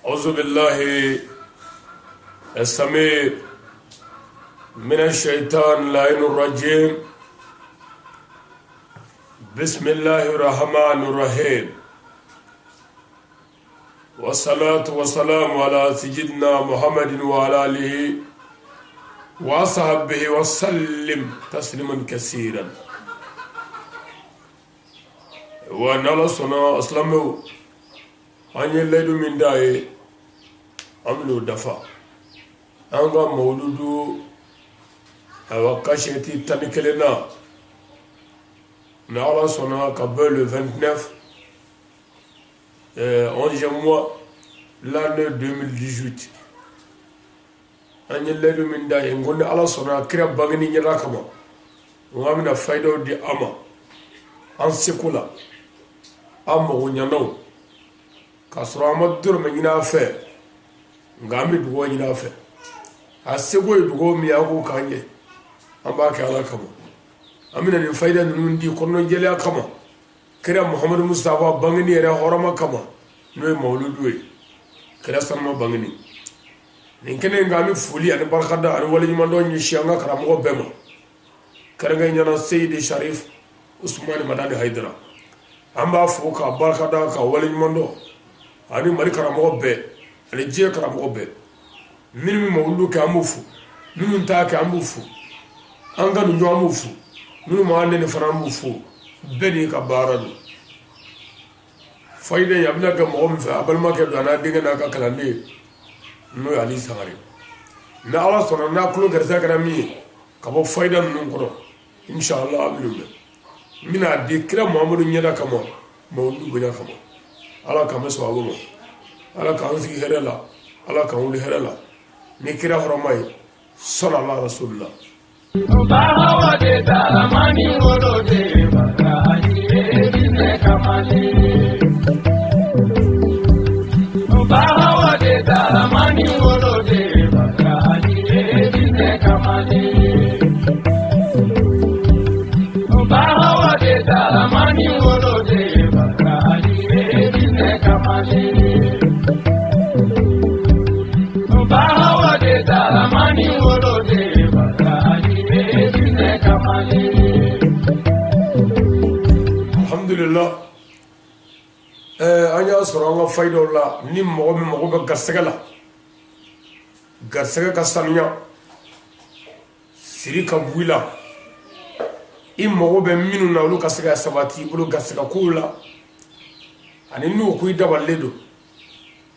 أعوذ بالله السميع من الشيطان اللعين الرجيم. بسم الله الرحمن الرحيم، والصلاة والسلام على سيدنا محمد وعلى آله وصحبه وسلم تسليما كثيرا. ونالا سنا أسلمه an ye layidu min d'a ye, an bɛn'o dafa. An ka mawuludu awa kasɛti 11 na, ni Ala sɔnna ka bɛn le 29 11e mois l'année 2018. An ye layidu min d'a ye, n ko ni Ala sɔnna kira bangeni ɲɛda kama, n ko an bɛna fayidaw di a ma an seko la, an mago ɲɛnaw, k'a sɔrɔ an ma dɔrɔmɛ ɲini a fɛ, nka an bɛ dugawu ɲini a fɛ. A seko ye dugawu min ye, a k'o k'an ye, an b'a kɛ Ala kama. An bɛna nin fayida ninnu di kɔnɔnajɛlenya kama, kira Muhamadu Mustafa bangeni yɛrɛ hɔrɔma kama, n'o ye mawuludu ye, kira sanuma bangeni. Nin kɛnɛ in kan, an bɛ foli ani barikada ani waleɲumandɔn ɲɛsin an ka karamɔgɔ bɛɛ ma, kɛrɛnkɛrɛnnenya Seyidi Sharif Usumani Madani Hayidara. An b'a fo k'a barikada k'a waleɲumandɔn, ani Mali karamɔgɔ bɛɛ ani diɲɛ karamɔgɔ bɛɛ. Minnu bɛ mawuludu kɛ, an b'u fo, minnu t'a kɛ, an b'u fo, an ka nin jɔ, an b'u fo, minnu m'an nɛni fana, an b'u fo. Bɛɛ n'i ka baara don. Fayida in a bɛna kɛ mɔgɔ min fɛ, a balimakɛ don, a n'a denkɛ n'a ka kalanden, n'o ye Ali Sangare. Ni Ala sɔnna, n'a tulo garisɛgɛ kɛra min ye ka bɔ fayida ninnu kɔnɔ, inshallah a bɛn'o mɛn. N bɛna di kira Muhamadu ɲɛda kama, mawuludu bonya kama. Ala k'an bɛ sababu ma, Ala k'an sigi hɛrɛ la, Ala k'an wuli hɛrɛ la ni kira hɔrɔma ye, sallallahu rasulillah. Alhamdulillah. An y'a sɔrɔ an ka fayidaw la, ni mɔgɔ min mago bɛ garisɛgɛ la, garisɛgɛ ka sanuya, siri ka bɔ i la, i mago bɛ minnu na olu ka se ka sabati i bolo garisɛgɛ kow la, ani n'u ko i dabalilen don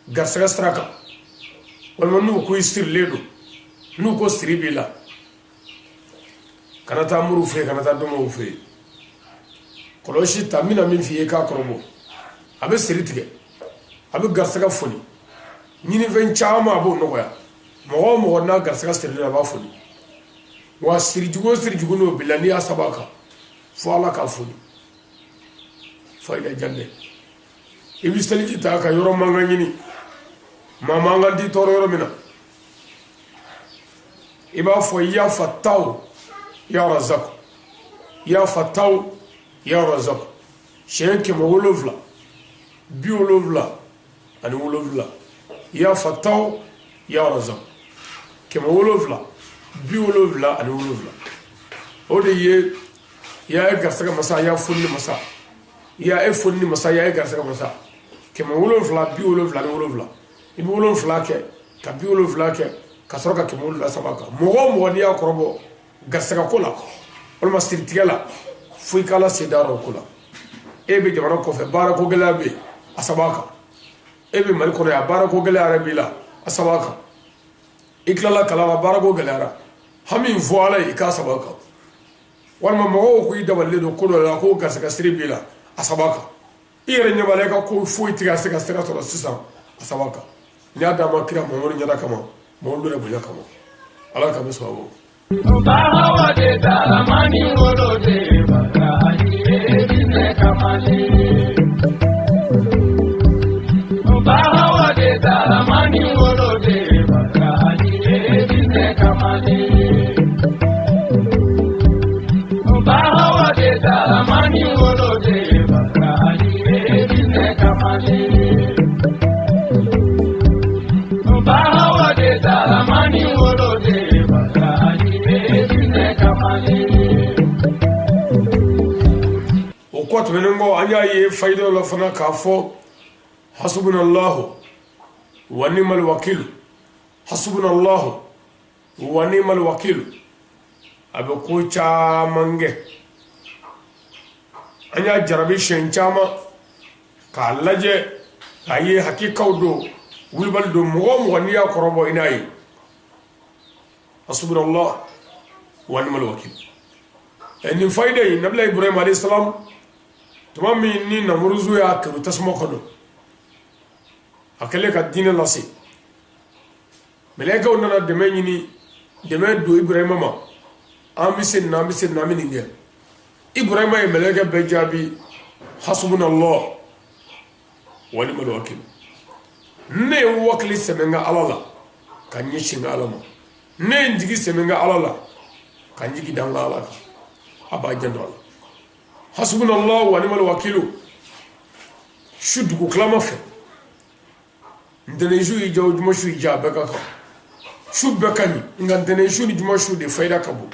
garisɛgɛ sira kan, walima n'u ko i sirilen don, n'u ko siri b'i la, kana taa muru fɛ yen, kana taa dɔnbagaw fɛ yen. Kɔlɔsi ta, n bɛna min f'i ye k'a kɔrɔbɔ, a bɛ siri tigɛ, a bɛ garisɛgɛ foni, ɲinifɛn caman a b'o nɔgɔya. Mɔgɔ o mɔgɔ n'a garisɛgɛ sirilen a b'a foni. Wa sirijugu o sirijugu n'o b'i la, n'i y'a saba kan, fo Ala k'a foni. Fayida jan dɛ. I bɛ seliji ta ka yɔrɔ mankan ɲini, maa mankan t'i tɔɔrɔ yɔrɔ min na, i b'a fɔ ya fataw ya razaku, ya fataw ya razaku, siɲɛ 777, ya fataw ya razaku, 777. O de ye ya ye garisɛgɛ masa, ya fonni masa, ya e fonni masa, ya e garisɛgɛ masa, 777. I bɛ 7 kɛ ka 70 kɛ ka sɔrɔ ka 700 saba kan. Mɔgɔ o mɔgɔ n'i y'a kɔrɔbɔ garisɛgɛ ko la walima siritigɛ la, fo i k'Ala se dara o ko la. E bɛ jamana kɔfɛ, baara ko gɛlɛya bɛ yen, a saba kan. E bɛ Mali kɔnɔ yan, baara ko gɛlɛya yɛrɛ b'i la, a saba kan. I tilala kalan na, baara ko gɛlɛyara, hami fɔ Ala ye, i k'a saba kan. Walima mɔgɔw ko i dabalilen don ko dɔ la, ko garisɛgɛ siri b'i la, A saba kan i yɛrɛ ɲɛ b'a la, i ka ko foyi tɛ ka se ka sira sɔrɔ sisan. A saba kan, n'i y'a d'a ma kira Mamadu ɲɛda kama, Mamadu yɛrɛ bonya kama, Ala ka bɛ sababu. Bahawa de dalamani wolo de baraji diinɛ kamalen. Bahawa de dalamani wolo de baraji diinɛ kamalen. Bahawa de dalamani wolo de baraji diinɛ kamalen. Bahawa de dalamani wolo de baraji diinɛ kamalen. O kɔ tɛmɛnen kɔ, an y'a ye fayidaw la fana k'a fɔ hasubunallahu wa ni'mal wakil, hasubunallahu wa ni'mal wakil, a bɛ ko caman kɛ. An y'a jarabi siɲɛ caman k'a lajɛ k'a ye hakikaw don, wulibali don. Mɔgɔ o mɔgɔ n'i y'a kɔrɔbɔ i n'a ye hasubunallah wa ni'mal wakil. Nin fayida in, nabila Ibrahim alayhi salam, tuma min ni Namuruzu y'a kɛrɛ tasuma kɔnɔ, a kɛlen ka diinɛ lase, mɛlɛkɛw nana dɛmɛ ɲini, dɛmɛ don Ibrahima ma. An bɛ se nin na, an bɛ se nin na, an bɛ nin kɛ. Ibrahima ye mɛlɛkɛ bɛɛ jaabi hasubunallah wa ni'mal wakil. Ne ye wakili sɛmɛ n ka Ala la ka ɲɛsin n ka Ala ma, ne ye n jigi sɛmɛ n ka Ala la ka n jigi da n ka Ala kan, a b'a janto a la. Hasubunallah wa ni'mal wakilu. Su dugu tilama fɛ, ntɛnɛn su y'i diya o, juma su y'i diya, a bɛɛ ka kan, su bɛɛ ka ɲi, nka ntɛnɛn su ni juma su de fayida ka bon.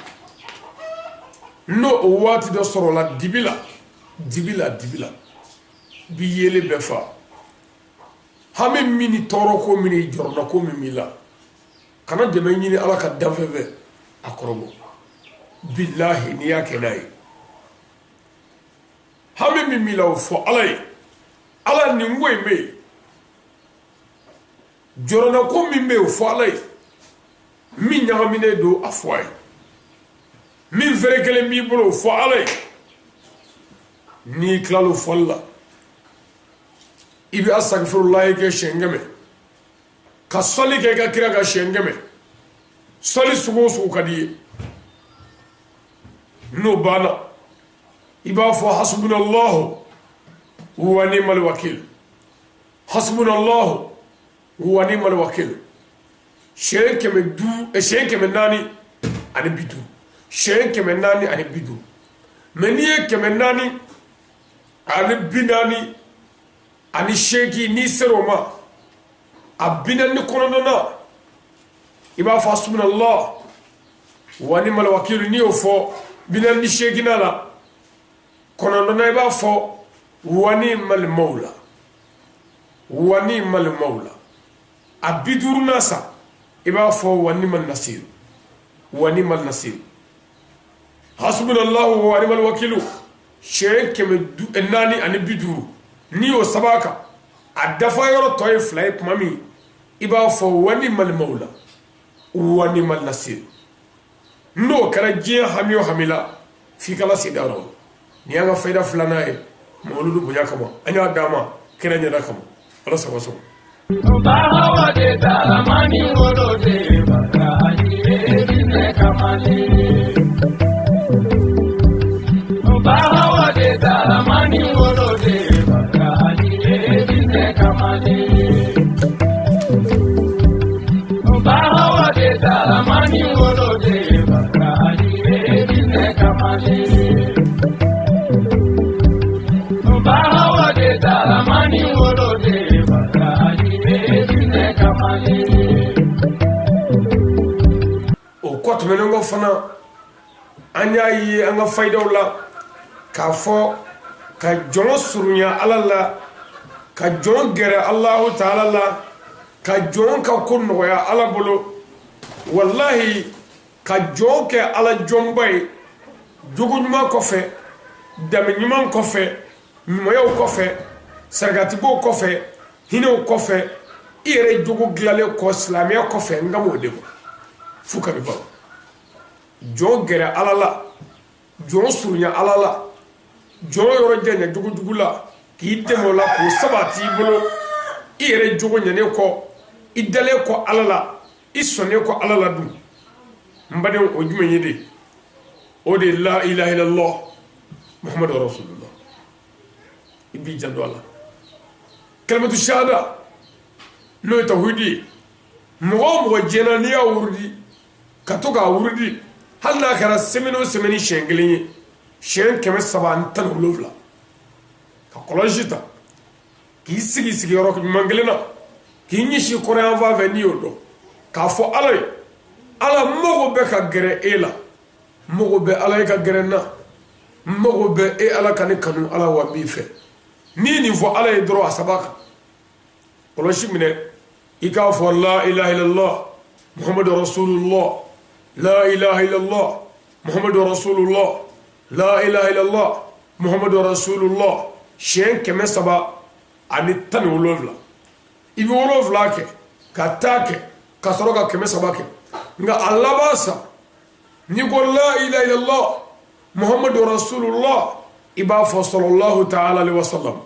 N'o o waati dɔ sɔrɔla dibi la, dibi la, dibi la, bi yelen bɛɛ fa. Hami min ni tɔɔrɔ ko min ni jɔrɔna ko min b'i la, kana dɛmɛ ɲini Ala ka danfɛn fɛ, a kɔrɔbɔ. Bilahi, n'i y'a kɛ n'a ye, hami min b'i la, o fɔ Ala ye. Ala, nin ko in bɛ yen, jɔrɔna ko min bɛ yen, o fɔ Ala ye. Min ɲagaminen don, a fɔ a ye. Min fɛrɛ kelen b'i bolo, o fɔ Ala ye. N'i tilal'o fɔli la, i bɛ asagifurulayi kɛ siɲɛ 100, ka sɔli kɛ i ka kira ka siɲɛ 100. Sɔli sugu o sugu ka di i ye. N'o banna, i b'a fɔ hasubunallahu wa ni'mal wakil, hasubunallahu wa ni'mal wakil, siɲɛ 500, siɲɛ 450, siɲɛ 450. Mɛ n'i ye 448, n'i sera o ma, a 49na, i b'a fɔ hasubunallah wa ni'mal wakil. N'i y'o fɔ 48nan la, 9na, i b'a fɔ wa ni'mal mawla, wa ni'mal mawla. A 50nan sa, i b'a fɔ wa ni'mal nasir, wa ni'mal nasir. Hasubunallahu wa ni'mal wakilu siɲɛ 450, n'i y'o saba kan, a dafa yɔrɔ tɔ ye 2 ye tuma min, i b'a fɔ wa ni'mal mawla wa ni'mal nasir. N'o kɛra, diɲɛ hami o hami la, f'i ka lase da yɔrɔ. Nin y'an ka fayida filanan ye Mawuludu bonya kama, an y'a d'a ma kɛnɛ ɲɛda kama. Ala sago sɔrɔ. Bahawa de dalamani wolo de baraji diinɛ kamalen. Bahawa de dalamani wolo de baraji diinɛ kamalen. Bahawa de dalamani wolo de baraji diinɛ kamalen. Bahawa de dalamani wolo de baraji diinɛ kamalen. O kɔ tɛmɛnen kɔ fana, an y'a ye an ka fayidaw la k'a fɔ ka jɔn surunya Ala la, ka jɔn gɛrɛ Alahu taala la, ka jɔn ka ko nɔgɔya Ala bolo, walahi, ka jɔn kɛ Ala jɔnba ye, jogo ɲuman kɔfɛ, danbe ɲuman kɔfɛ, ɲumanyaw kɔfɛ, sarakatibow kɔfɛ, hinɛw kɔfɛ, i yɛrɛ jogo dilanlen kɔ, silamɛya kɔfɛ, n ka m'o de ma f'u ka baro. Jɔn gɛrɛ Ala la, jɔn surunya Ala la. Jɔn yɔrɔ janya jogojugu la k'i dɛmɛ o la k'o sabati i bolo i yɛrɛ jogo ɲɛnen kɔ i dalen kɔ Ala la i sɔnnen kɔ Ala la dun n badenw o jumɛn ye de o de la ilaha illallah Muhammadu rasulullah i b'i janto a la kalimatu shahada n'o ye tawhidi ye mɔgɔ o mɔgɔ diɲɛ na n'i y'a wurudi ka to k'a wurudi hali n'a kɛra semaine o semaine siɲɛ kelen ye siɲɛ 317 ka kɔlɔsi ta k'i sigi sigiyɔrɔ ɲuman kelen na k'i ɲɛsin kɔrɔyanfan fɛ n'i y'o dɔn k'a fɔ Ala ye Ala n mago bɛ ka gɛrɛ e la n mago bɛ Ala ye ka gɛrɛ n na n mago bɛ e Ala ka ne kanu Ala wa n b'i fɛ n'i ye nin fɔ Ala ye dɔrɔn a saba kan kɔlɔsi minɛ i k'a fɔ la ilaha illallah Muhammadu rasulullah la ilaha illallah Muhammadu rasulullah la ilaha illallah Muhammadu rasulullah siɲɛ 317 i bɛ 7 kɛ ka taa kɛ ka sɔrɔ ka 300 kɛ nka a laban sa n'i ko la ilaha illallah Muhammadu rasulullah i b'a fɔ sallallahu ta'ala alaihi wa sallam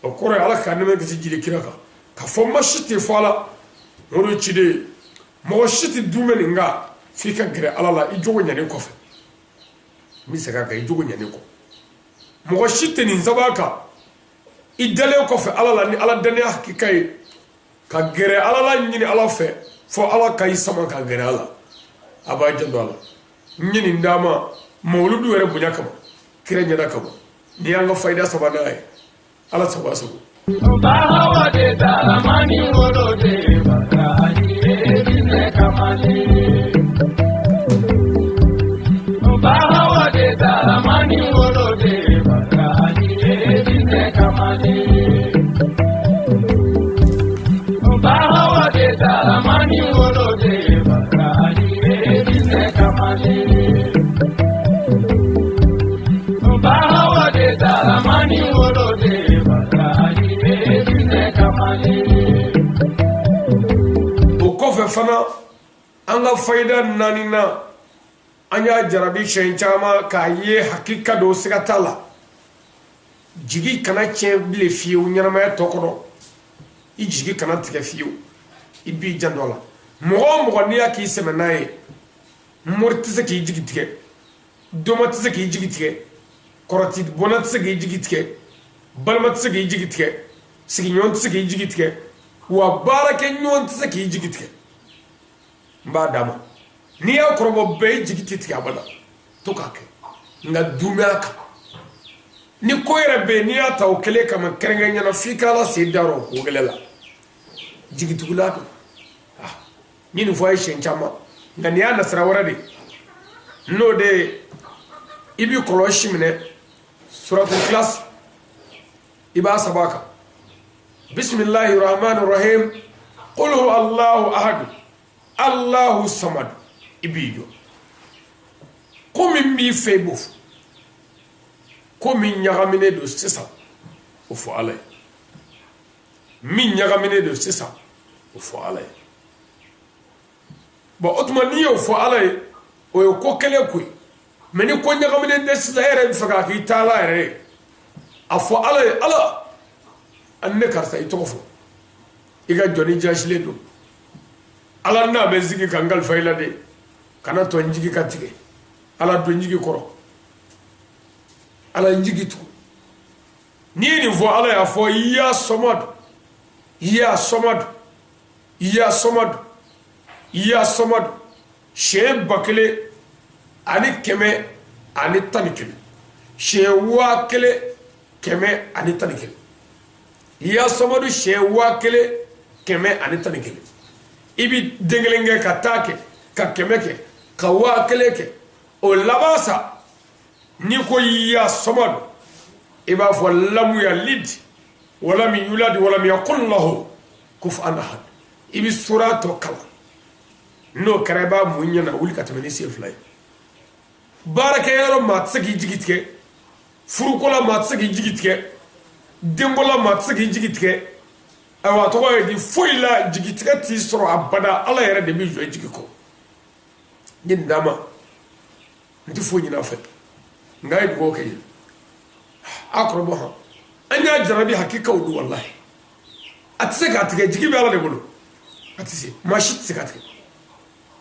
o kɔrɔ ye Ala ka nɛɛma kisi jigi kira kan ka fɔ ma si tɛ fɔ a la o de ciden ye mɔgɔ si tɛ dumɛ nin kan f'i ka gɛrɛ Ala la i jogo ɲɛnen kɔfɛ n bɛ segin a kan i jogo ɲɛnen kɔ mɔgɔ si tɛ nin saba kan i dalen kɔfɛ Ala la ni Ala dannaya hakika ye ka gɛrɛ Ala la ɲini Ala fɛ fo Ala ka i sama ka gɛrɛ a la a b'a janto a la n ye nin d'a ma mawuludu yɛrɛ bonya kama kira ɲɛda kama n'i y'an ka fayida sabanan ye Ala sago a sago. Bahawa de Daramani wolo de baraji ye jinɛ kamalen. Bahawa de Daramani wolo de baraji ye jinɛ kamalen. Bahawa de Daramani wolo de baraji ye jinɛ kamalen. Bahawa de Daramani wolo de baraji ye jinɛ kamalen. O kɔfɛ fana an ka fayida naaninan an y'a jarabi siɲɛ caman k'a ye hakika don siga t'a la jigi kana tiɲɛ bilen fiyewu ɲɛnamaya tɔ kɔnɔ i jigi kana tigɛ fiyewu i b'i janto a la mɔgɔ o mɔgɔ n'i y'a k'i sɛmɛ n'a ye mori tɛ se k'i jigi tigɛ doma tɛ se k'i jigi tigɛ kɔrɔti bɔnna tɛ se k'i jigi tigɛ balima tɛ se k'i jigi tigɛ sigiɲɔgɔn tɛ se k'i jigi tigɛ wa baarakɛɲɔgɔn tɛ se k'i jigi tigɛ n b'a d'a ma n'i y'a kɔrɔbɔ bɛɛ i jigi tɛ tigɛ abada to k'a kɛ nka dumɛ a kan ni ko yɛrɛ bɛ yen n'i y'a ta o kelen kama kɛrɛnkɛrɛnnenya la f'i ka Ala sen da o ko gɛlɛn la jigitugula don n ye nin fɔ a ye siɲɛ caman nka nin y'a nasira wɛrɛ de ye n'o de ye i b'i kɔlɔsi minɛ suratul ikhlas i b'a saba kan bisimilahi rahmani rahim qul huwa allahu ahad allahu samad i b'i jɔ ko min b'i fɛ i b'o fɔ ko min ɲagaminen don sisan o fɔ Ala ye min ɲagaminen don sisan o fɔ Ala ye bon o tuma n'i y'o fɔ Ala ye o ye ko kelen ko ye mais ni ko ɲagaminen tɛ sisan e yɛrɛ bɛ fɛ k'a k'i taala yɛrɛ ye a fɔ Ala ye Ala ani ne karisa i tɔgɔ fɔ i ka jɔnni jasilen don Ala n'a bɛ sigi ka n kalifa i la de kana tɔ n jigi ka tigɛ Ala don n jigi kɔrɔ Ala n jigi tugu n'i ye nin fɔ Ala y'a fɔ ya Samadu ya Samadu ya Samadu ya Samadu siɲɛ 1111 siɲɛ 1111 ya Samadu siɲɛ 1111 i bɛ den kelen kɛ ka taa kɛ ka 100 kɛ ka 1000 kɛ o laban sa n'i ko ya Samadu i b'a fɔ lamu yalid walam yulad walam yakun lahu kufuwan ahad i bɛ sura tɔ kalan n'o kɛra i b'a mun ɲɛna wuli ka tɛmɛ ni sen fila ye baarakɛyɔrɔ maa tɛ se k'i jigi tigɛ furuko la maa tɛ se k'i jigi tigɛ denko la maa tɛ se k'i jigi tigɛ ayiwa a tɔgɔ ye di foyi la jigitigɛ t'i sɔrɔ abada Ala yɛrɛ de b'i jɔ i jigi kɔ n ye nin d'a ma n tɛ foyi ɲini a fɛ nka a ye dugawu kɛ ye A kɔrɔbɔ hɔn an y'a jarabi hakikaw don walahi a tɛ se k'a tigɛ jigi bɛ ala de bolo a tɛ se maa si tɛ se k'a tigɛ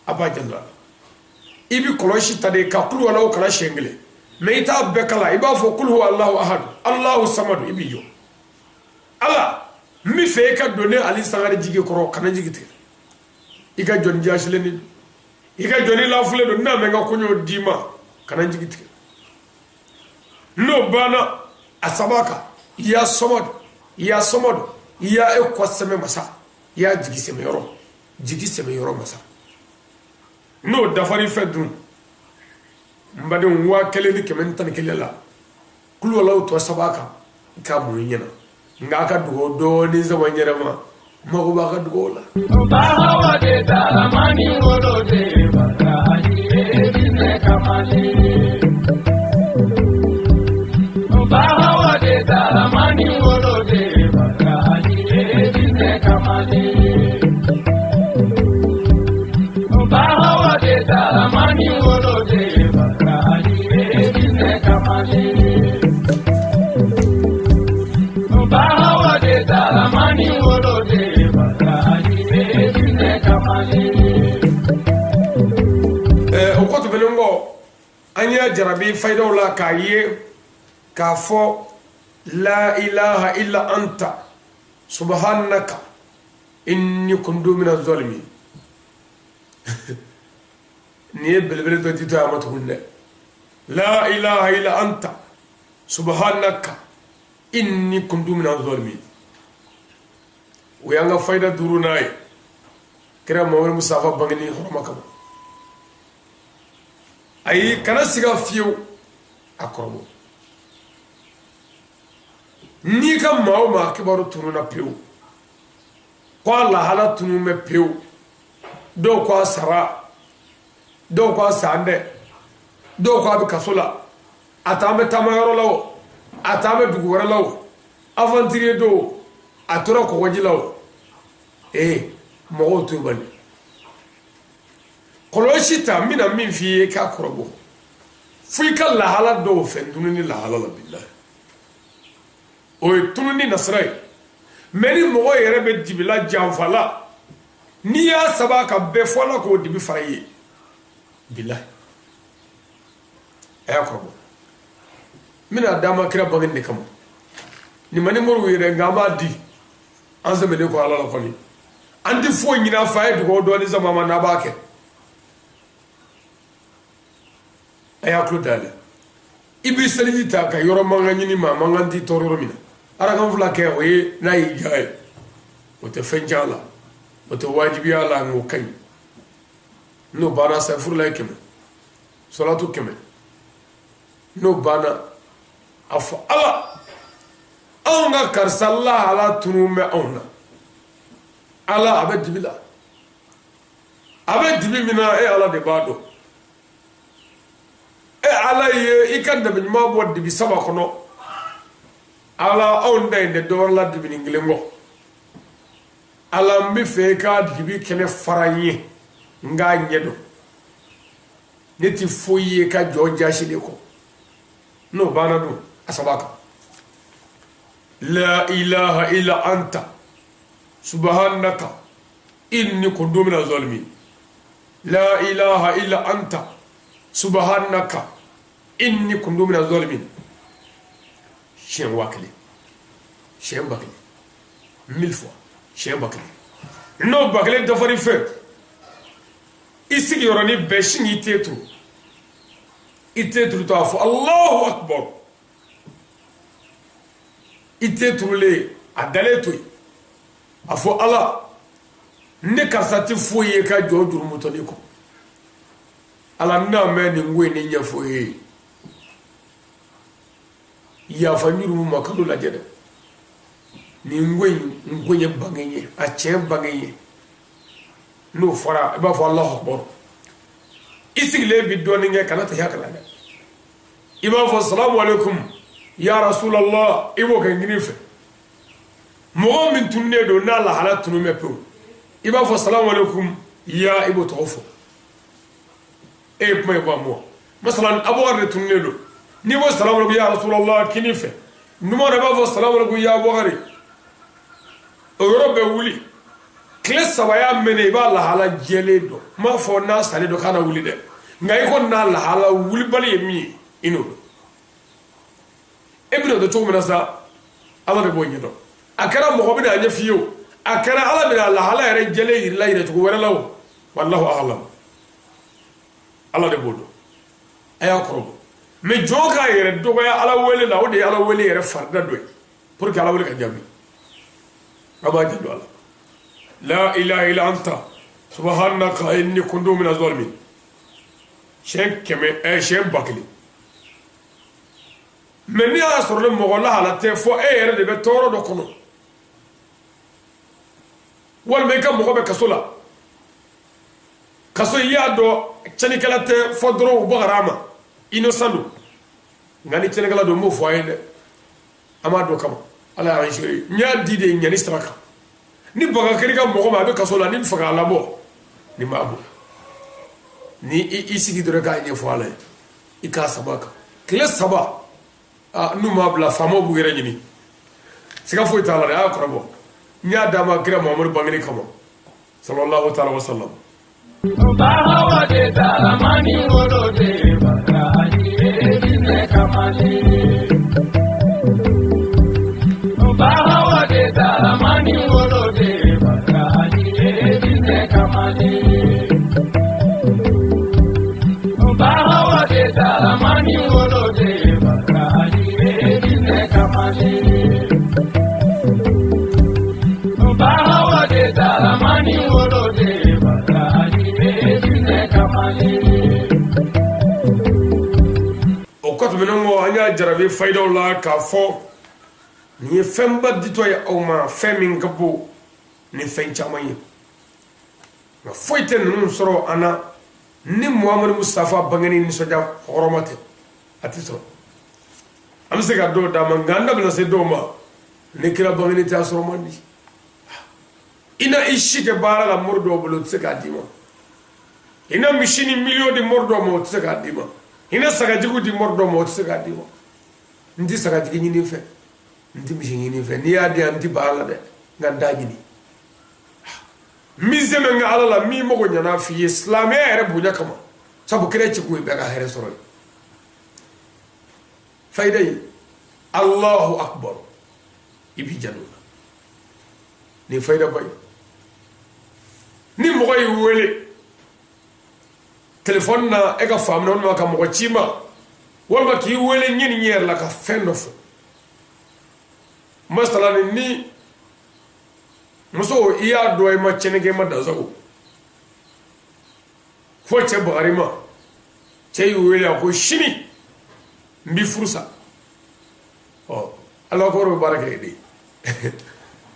a b'a janto a la i bɛ kɔlɔsi ta de ka kulu walaw kalan siɲɛ kelen mɛ i t'a bɛɛ kalan i b'a fɔ kulu huwa alahu ahadu alahu samadu i b'i jɔ ala n bɛ fɛ i ka don ne ali sangare jigi kɔrɔ kana jigi tigɛ i ka jɔni jasilen de don i ka jɔni lafulen don n'a mɛ n ka koɲɛw d'i ma kana jigi tigɛ n'o banna a saba kan ya samadu ya samadu ya e kɔ sɛmɛ masa ya jigi sɛmɛ yɔrɔ jigi sɛmɛ yɔrɔ masa n'o dafari fɛ dun n badenw 1111 la kulu walaw tɔ saba kan i k'a mun i ɲɛna nka a ka dugawu dɔɔnin sama n yɛrɛ ma mago b'a ka dugawu la. Bahawa de daramani wolo de baraji ye kamale. Bahawa de daramani wolo de baraji ye kamale. Bahawa de daramani wolo de baraji ye kamale. Bahawa de daramani wolo de baraji ye kamale. O kɔ tɛmɛnen kɔ an y'a jarabi fayidaw la k'a ye k'a fɔ la ilaha illa anta subhanaka inni kuntu mina zalimin nin ye belebele dɔ ditɔ a ma tuguni dɛ la ilaha illa anta subhanaka inni kuntu mina zalimin o y'an ka fayida duurunan ye kira Muhamadu Mustafa bangeni hɔrɔma kama ayi kana siga fiyewu a kɔrɔbɔ n'i ka maa o maa kibaru tununa pewu ko a lahala tunun bɛ pewu dɔw ko a sara dɔw ko a san dɛ dɔw ko a bɛ kaso la a t'an bɛ taama yɔrɔ la o a t'an bɛ dugu wɛrɛ la o aventurier don a tora kɔgɔji la o ee mɔgɔw t'o bali kɔlɔsi ta n bɛna min f'i ye k'a kɔrɔbɔ fo i ka lahala dɔw fɛ tununi lahala la bilahi o ye tununi nasira ye mɛ ni mɔgɔ yɛrɛ bɛ dibila janfa la n'i y'a saba ka bɛɛ fɔ la k'o dibi fara i ye bilahi a y'a kɔrɔbɔ n bɛna d'a ma kira bangeni de kama nin ma ni moriw ye dɛ nka an b'a di an sɛmɛnen kɔ ala la kɔni an tɛ foyi ɲini a fɛ a ye dugawu dɔɔni sama ma n'a b'a kɛ a y'a tulo dayɛlɛ i bɛ seliji ta ka yɔrɔ mankan ɲini maa mankan t'i tɔɔrɔ yɔrɔ min na arakan fila kɛ o ye n'a y'i diya ye o tɛ fɛn tiɲɛ a la o tɛ wajibiya la nka o ka ɲi n'o banna safurula ye 100 salatu 100 n'o banna a fɔ ala anw ka karisa lahala tunun bɛ anw na ala a bɛ dibi la a bɛ dibi min na e ala de b'a dɔn e ala ye i ka nabi ɲuman bɔ dibi saba kɔnɔ ala anw da in tɛ dɔwɛrɛ la dibinin kelen kɔ ala n bɛ fɛ i ka dibi kɛnɛ fara n ye n k'a ɲɛ dɔn ne tɛ foyi ye ka jɔ jasi de kɔ n'o banna dun a saba kan la ilaha illa anta subhanaka inni kuntu mina zalimin la ilaha illa anta subhanaka inni kuntu mina zalimin siɲɛ 1000 siɲɛ 1000 1000 fois siɲɛ 1000 n'o 1000 dafari fɛ i sigiyɔrɔnin bɛɛ sin k'i te turu i te turu to a fɔ Allahu akbar i te turulen a dalen to yen a fɔ ala ne karisa tɛ foyi ye ka jɔ jurumutɔnin kɔ ala n'a mɛn nin ko in ne ɲɛfɔ ye yafa n jurumu ma kalo lajɛ dɛ nin ko in n ko ye bange ye a tiɲɛ bange ye n'o fɔra i b'a fɔ Allahu akbar i sigilen bi dɔɔnin kɛ kana tahiya kalan dɛ i b'a fɔ salamu aleykum ya rasulallah i b'o kɛ n fɛ mɔgɔ min tununnen don n'a lahala tunun bɛ pewu i b'a fɔ salamu aleykum ya i b'o tɔgɔ fɔ e ye kuma in faamu wa masalan Abubakar de tununnen don n'i ko salamu aleykum ya rasulallah kini fɛ Numan na i b'a fɔ salamu aleykum ya Bukari, o yɔrɔ bɛ wuli. Tile 3 y'a mɛnɛ, i b'a lahala jɛlen dɔn. N m'a fɔ n'a salen don k'a na wuli dɛ, nka i ko n'a lahala wulibali ye min ye, i n'o dɔn. E bɛna dɔn cogo min na sa, Ala de b'o ɲɛdɔn. A kɛra mɔgɔ bɛna a ɲɛf'i ye o, a kɛra Ala bɛna a lahala yɛrɛ jɛlen yir'i la yira cogo wɛrɛ la o, wallahu a'lam, Ala de b'o dɔn. A y'a kɔrɔbɔ. Mais jɔn k'a yɛrɛ dɔgɔya Ala wele la, o de ye Ala wele yɛrɛ farida dɔ ye, pour que Ala wele ka jaabi. A b'a janto a la. La ilaha illa anta subhanaka inni kuntu minaz zalimin. Siɲɛ 100, siɲɛ 1000. Mais n'i y'a sɔrɔ ni mɔgɔ lahala tɛ, fɔ e yɛrɛ de bɛ tɔɔrɔ dɔ kɔnɔ, walima i ka mɔgɔ bɛ kaso la, kaso i y'a dɔn tiɲɛnikɛla tɛ, fɔ dɔrɔn u bagara a ma, innocent don. Nka ni tiɲɛnikɛla don, n b'o fɔ a ye dɛ, an b'a dɔn kama Ala y'an seere. N y'a di de ɲani sira kan. Ni baga kɛra i ka mɔgɔ ma, a bɛ kaso la, ni bɛ fɛ k'a labɔ, nin b'a bɔ. Ni i sigi dɔrɔn k'a ɲɛfɔ Ala ye, i k'a sama kan tile 3, n'u m'a bila, faamaw b'u yɛrɛ ɲini. Siga foyi t'a la dɛ, a y'a kɔrɔbɔ. N y'a d'a ma kira Muhamadu bangeni kama, sallallahu ta'ala wa sallam. Bahawa de daramani wolo de baraji e kamale. Bahawa de daramani wolo de baraji e kamale. Bahawa de daramani wolo de baraji e kamale. Bahawa de daramani wolo de baraji e kamale. O kɔ tɛmɛnen kɔ, an y'a jarabi fayidaw la k'a fɔ nin ye fɛnba ditɔ ye aw ma, fɛn min ka bon ni fɛn caman ye. Nka foyi tɛ ninnu sɔrɔ an na ni Muhamadu Mustafa bangeni nisɔndiya hɔrɔma tɛ, a tɛ sɔrɔ. An bɛ se ka dɔw d'a ma, nka an da bɛna se dɔw ma ni kira bangeni tɛ, a sɔrɔ man di. I na i si kɛ baara la mori dɔw bolo, o tɛ se k'a d'i ma. I na misi ni miliyɔn di mori dɔw ma, o tɛ se k'a d'i ma. I na sagajigiw di mori dɔw ma, o tɛ se k'a d'i ma. N tɛ sagajigi ɲini fɛ, n tɛ misi ɲini fɛ. N'i y'a di yan, n tɛ ban a la dɛ, nka n t'a ɲini. Min sɛmɛ n ka Ala la, min mago ɲana f'i ye silamɛya yɛrɛ bonya kama, sabu kira ci kun ye bɛɛ ka hɛrɛ sɔrɔ ye. Fayida ye Allahu akbar, i b'i janto la. Nin fayida ba ye. Ni mɔgɔ y'i wele telefɔni na, e ka faamuya walima ka mɔgɔ ci ma, walima k'i wele ɲɛ ni ɲɛ yɛrɛ la ka fɛn dɔ fɔ, masala ni muso i y'a dɔn i ma tiɲɛni kɛ, i ma dansago, fo cɛ bagari ma, cɛ y'i wele a ko sini n b'i furu sa. Ɔ Ala kɔrɔ bɛ baara kɛ de,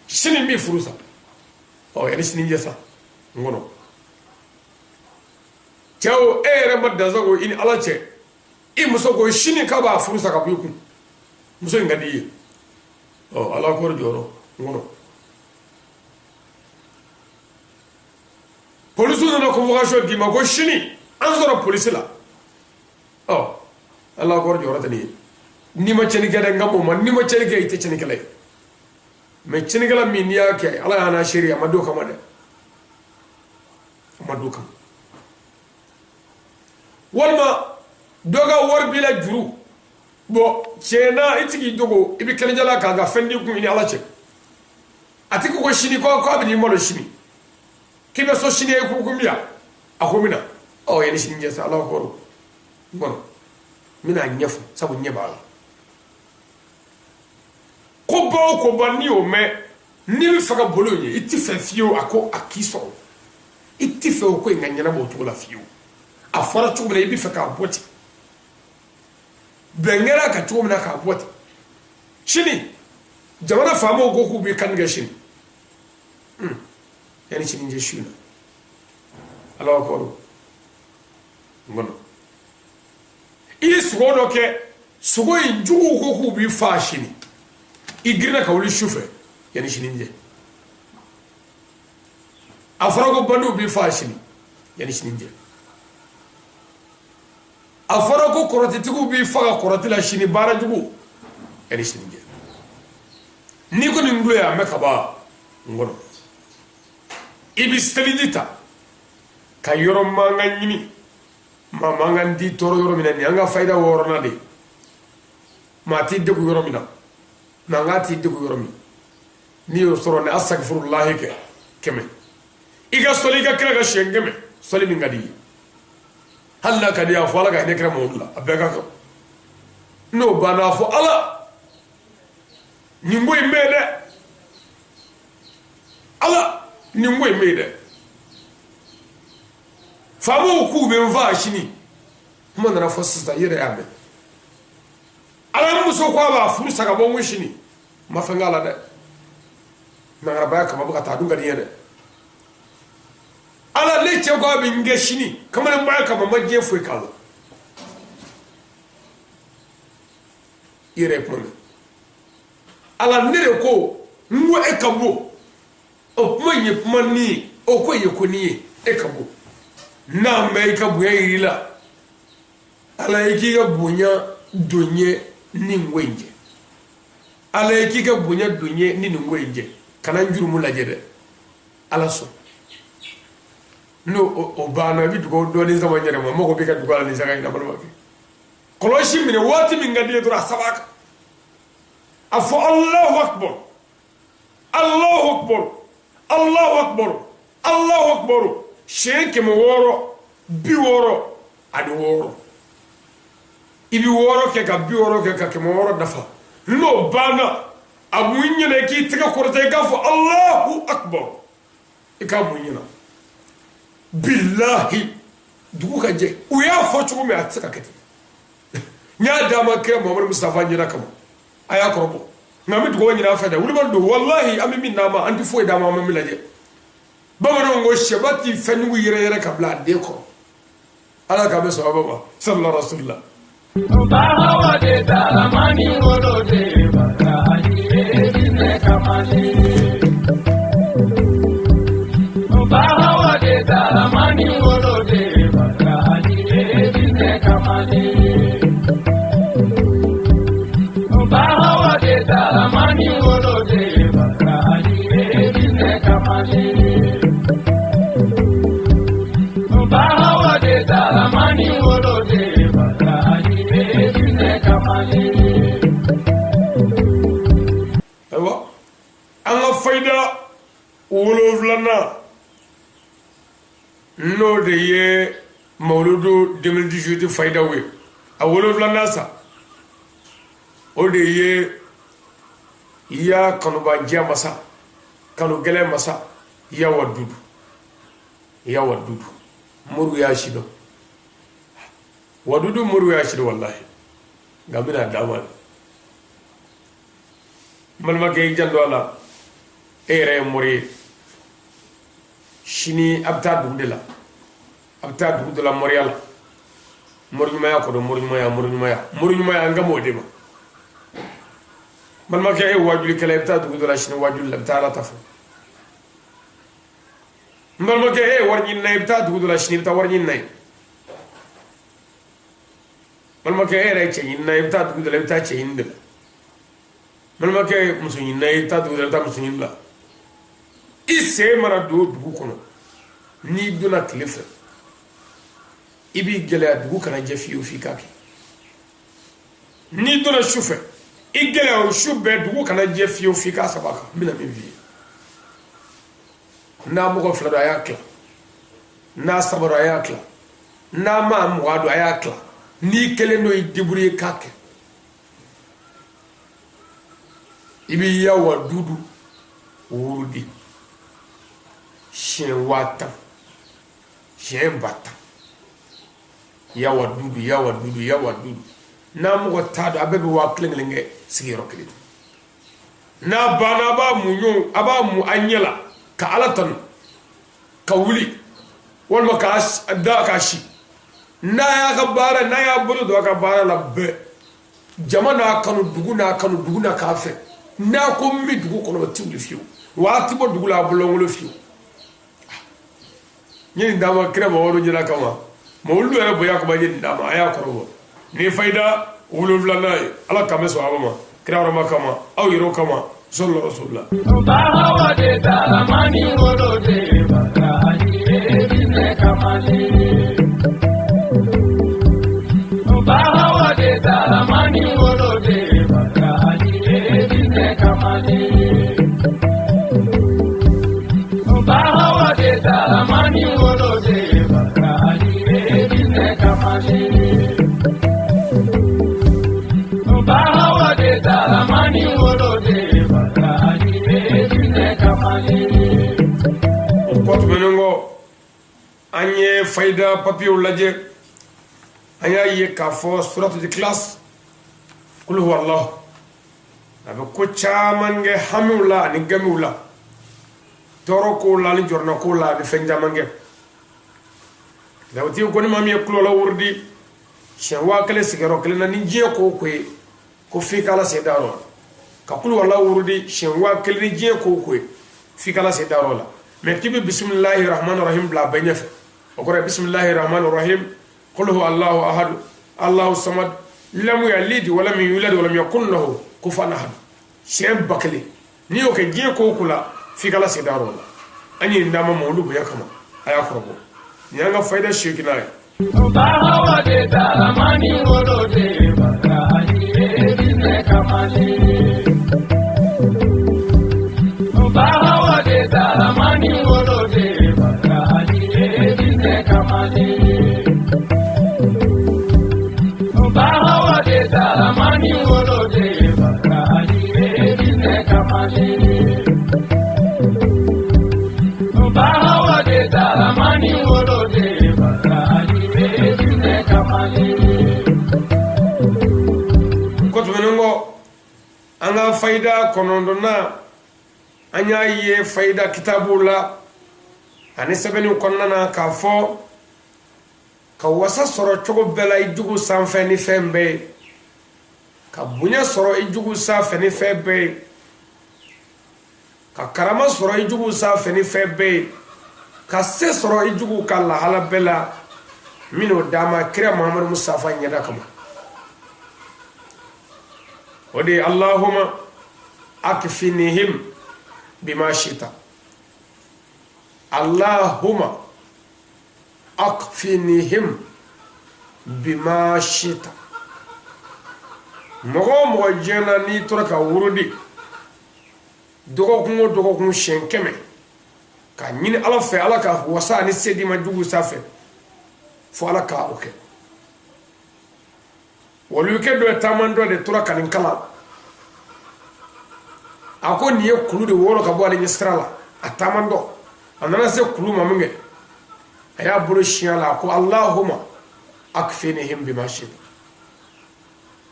sini n b'i furu sa. Ɔ yanni sini cɛ sa n kɔnɔ. Cɛw, e yɛrɛ ma dansago i ni Ala cɛ, i muso ko sini k'a b'a furu sa ka bɔ i kun, muso in ka di i ye. Ɔ Ala kɔrɔ jɔyɔrɔ n kɔnɔ. Polisiw nana convocation d'i ma ko sini an sɔrɔ polisi la. Ɔ Ala kɔrɔ jɔyɔrɔ tɛ nin ye. N'i ma tiɲɛni kɛ dɛ, n ka b'o ma, n'i ma tiɲɛni kɛ, i tɛ tiɲɛnikɛla ye. Mais tiɲɛnikɛla min n'i y'a kɛ, Ala y'a n'a seere, a ma d'o kama dɛ, a ma d'o kama. Walima dɔ ka wari b'i la juru bɔn, tiɲɛ na i tigi dogo, i bɛ kɛnɛjala k'a ka fɛn di kun i ni Ala cɛ. A tigi ko sini ko k'a bɛ n'i malo sini, k'i bɛ so sini, e ko ko n bɛ yan, a ko n bɛ na. Ɔ yanni sini cɛ sa, Ala kɔrɔ n kɔnɔ, n bɛna ɲɛfɔ sabu ɲɛ b'a la. Ko ba o ko ba, n'i y'o mɛn, n'i bɛ fɛ ka boli o ɲɛ, i ti fɛ fiyewu a ko a k'i sɔrɔ, i ti fɛ o ko in ka ɲɛnabɔ o cogo la fiyewu. A fɔra cogo min na, i bɛ fɛ k'a bɔ ten, bɛn kɛra a kan cogo min na k'a bɔ ten. Sini jamana faamaw ko k'u b'i kan tigɛ sini, yanni sini cɛ su in na, Ala kɔrɔ n kɔnɔ. I ye sogo dɔ kɛ, sogo in juguw ko k'u b'i faa sini, i girinna ka wuli su fɛ yanni sini cɛ. A fɔra ko bandiw b'i faa sini yanni sini cɛ. A fɔra ko kɔrɔtɛtigiw b'i faga kɔrɔtɛ la sini, baara jugu yanni sini cɛ. N'i ko nin tulo ye a mɛn ka ban n kɔnɔ. I bɛ seliji ta ka yɔrɔ mankan ɲini, maa mankan t'i tɔɔrɔ yɔrɔ min na, nin y'an ka fayida wɔɔrɔnan de ye. Maa t'i degun yɔrɔ min na, mankan t'i degun yɔrɔ min, n'i y'o sɔrɔ ni asakifurulahi kɛ 100, i ka sɔli i ka kira ka siɲɛ 100, sɔli min ka di i ye, hali n'a ka di i ye a fɔ Ala ka hinɛ kira Mamadu la, a bɛɛ ka kan. N'o banna a fɔ Ala nin ko in bɛ yen dɛ, Ala nin ko in bɛ yen dɛ. Faamaw k'u bɛ n faa sini, kuma nana fɔ sisan, i yɛrɛ y'a mɛn. Ala muso ko a b'a furu sa ka bɔ n kun sini, n ma fɛn k'a la dɛ, nangarabaya kama bɛ ka taa, a dun ka di n ye dɛ. Ala ne cɛ ko a bɛ n kɛ sini, kamalenbaya kama n ma diɲɛ foyi k'a la. I yɛrɛ ye kuma mɛn. Ala ne de ko n ko e ka bon, o kuma in ye kuma ni ye, o ko in ye ko ni ye, e ka bon. N'a mɛn i ka bonya yir'i la, Ala ye k'i ka bonya don n ye ni nin ko in cɛ, Ala ye k'i ka bonya don n ye ni nin ko in cɛ, kana n jurumu lajɛ dɛ, Ala sɔn. N'o o banna, i bɛ dugawu dɔɔnin sama n yɛrɛ ma, n mago b'i ka dugawu la nin saga in na, balimakɛ. Kɔlɔsi minɛ waati min ka di i ye dɔrɔn, a saba kan, a fɔ Alahu akibaru, Alahu akibaru, Alahu akibaru, Alahu akibaru, siɲɛ 666. I bɛ 6 kɛ ka 60 kɛ ka 600 dafa. N'o banna, a mun ɲɛna k'i tɛgɛ kɔrɔta i k'a fɔ Alahu akibaru, i k'a mun ɲɛna. Bilahi dugu ka jɛ, u y'a fɔ cogo min a tɛ se ka kɛ ten. N y'a d'a ma kira Muhamadu Mustafa ɲɛna kama, a y'a kɔrɔbɔ. Nka an bɛ dugawu ɲini a fɛ dɛ, wulibali don, walahi an bɛ min d'a ma, an tɛ foyi d'a ma, an bɛ min lajɛ. Bamananw ko sɛba ti fɛnjugu yɛrɛ yɛrɛ ka bila a den kɔrɔ. Ala k'an bɛ sɔn ma, sallallahu rasulillah. Bahawa de dalamani wolo de baraji jinɛ kamalen. Bahawa de dalamani wolo de baraji jinɛ kamalen. Bahawa de dalamani wolo de baraji jinɛ kamalen. Bahawa de dalamani wolo de baraji jinɛ kamalen. Ayiwa, an ka fayida 7nan n'o de ye Mawuludu 2018 fayidaw ye. A 7nan sa, o de ye ya kanubanjɛ masa, kanu gɛlɛn masa, ya wadudu, ya wadudu, muru y'a si dɔn, wadudu muru y'a si dɔn walahi, nka n bɛna d'a ma dɛ. N balimakɛ, i janto a la, e yɛrɛ ye mori ye, sini a bɛ taa dugu de la, a bɛ taa dugu dɔ la moriya la, moriɲumanya kɔdɔ, moriɲumanya, moriɲumanya, moriɲumanya, an ka m'o de ma. Balimakɛ, e ye wajulikɛla ye, i bɛ taa dugu dɔ la sini wajuli la, i bɛ taa Ala ta fɔ. N balimakɛ, e ye wari ɲinina ye, i bɛ taa dugu dɔ la sini, i bɛ taa wari ɲinina ye. Balimakɛ, e yɛrɛ ye cɛ ɲinina ye, i bɛ taa dugu dɔ la, i bɛ taa cɛ ɲini de la. Balimakɛ ye muso ɲinina ye, i bɛ taa dugu dɔ la, i bɛ taa muso ɲini la. I sen mana don dugu kɔnɔ, n'i donna tile fɛ, i b'i gɛlɛya dugu kana jɛ fiyewu f'i k'a kɛ. N'i donna su fɛ, i gɛlɛya o su bɛɛ dugu kana jɛ fiyewu f'i k'a saba kan. N bɛna min f'i ye, n'a mɔgɔ 2 don a y'a tila, n'a 3 don a y'a tila, n'a maa 20 don a y'a tila, n'i kelen don i débrouiller k'a kɛ. I b'i ya wadudu wurudi siɲɛ 10,000, siɲɛ 10,000, ya wadudu, ya wadudu, ya wadudu. N'a mɔgɔ t'a dɔn, a bɛɛ bɛ 1000 kelen kɛ sigiyɔrɔ kelen. N'a banna, a b'a muɲu, a b'a mu a ɲɛ la ka Ala tanu, ka wuli walima k'a da k'a si. N'a y'a ka baara, n'a y'a bolo don a ka baara la bɛɛ, jama n'a kanu, dugu n'a kanu, dugu n'a k'a fɛ. N'a ko n bɛ dugu kɔnɔ, o ti wuli fiyewu, wa a ti bɔ dugu la a bololankolon fiyewu. N ye nin d'a ma kira Mamadu ɲɛna kama, Mawuludu yɛrɛ bonya kama n ye nin d'a ma, a y'a kɔrɔbɔ. Nin ye fayida 7nan ye, Ala k'an bɛ sɔn a ma, kira hɔrɔma kama, aw yɛrɛw kama. Sɔlɔ rasulila. Bahawa de daramani wolo de baraji jinɛ kamalen. Bahawa de daramani wolo de baraji jinɛ kamalen. Bahawa de daramani wolo de baraji jinɛ kamalen. Bahawa de daramani wolo de baraji jinɛ kamalen. O kɔ tɛmɛnen kɔ, an ye fayida papiyew lajɛ, an y'a ye k'a fɔ suratul ikhlas kul huwa allah a bɛ ko caman kɛ hamiw la ani gamiw la, tɔɔrɔ kow la ani jɔrɔna kow la, a bɛ fɛn caman kɛ. Dawutigi ko ni maa min ye kulo la wurudi siɲɛ 1000 sigiyɔrɔ kelen na, ni diɲɛ ko o ko ye ko f'i ka Ala se dayɔrɔ la, ka kulu wala wurudi siɲɛ 1000 ni diɲɛ ko o ko ye f'i ka Ala se dayɔrɔ la. Mɛ k'i bɛ bisimilahi rahmani rahim bila a bɛɛ ɲɛfɛ, o kɔrɔ ye bisimilahi rahmani rahim qul huwa allahu ahad allahu samad lam yalid walam yulad walam yakun lahu kufuwan ahad siɲɛ 1000. N'i y'o kɛ diɲɛ ko o ko la, f'i ka Ala se dayɔrɔ la. An ye nin d'a ma olu bonya kama, a y'a kɔrɔbɔ. Nin y'an ka fayida seeginna ye. Bahawa de daramani wolo de baraji jinɛ kamalen. Bahawa de daramani wolo de baraji jinɛ kamalen. Bahawa de daramani wolo de baraji jinɛ kamalen. Bahawa de daramani wolo de baraji jinɛ kamalen. Ko tɛmɛnen kɔ, an ka fayida kɔnɔntɔnna, an y'a ye fayida kitabuw la ani sɛbɛnniw kɔnɔna na k'a fɔ ka wasa sɔrɔ cogo bɛɛ la i jugu sanfɛ ni fɛn bɛɛ ye, ka bonya sɔrɔ i jugu sanfɛ ni fɛn bɛɛ ye, ka karama sɔrɔ i jugu sanfɛ ni fɛn bɛɛ ye, ka se sɔrɔ i jugu ka lahala bɛɛ la, min'o d'a ma kira Muhamadu Mustafa ɲɛda kama. O de ye Allahumma akfinihim bima shita. Allahumma akfinihim bima shita. Mɔgɔ o mɔgɔ diɲɛ na n'i tora ka wurudi dɔgɔkun o dɔgɔkun siɲɛ 100 ka ɲini Ala fɛ, Ala ka wasa ani se d'i ma jugu sanfɛ, fo Ala ka o kɛ. Waliyukɛ dɔ ye taaman dɔ de tora ka nin kalan. A ko nin ye kulu de wɔrɔ ka bɔ ale ɲɛ sira la, a taaman dɔ. A nana se kulu ma min kɛ, a y'a bolo siɲɛ la, a ko Allahumma akfinihim bima shita.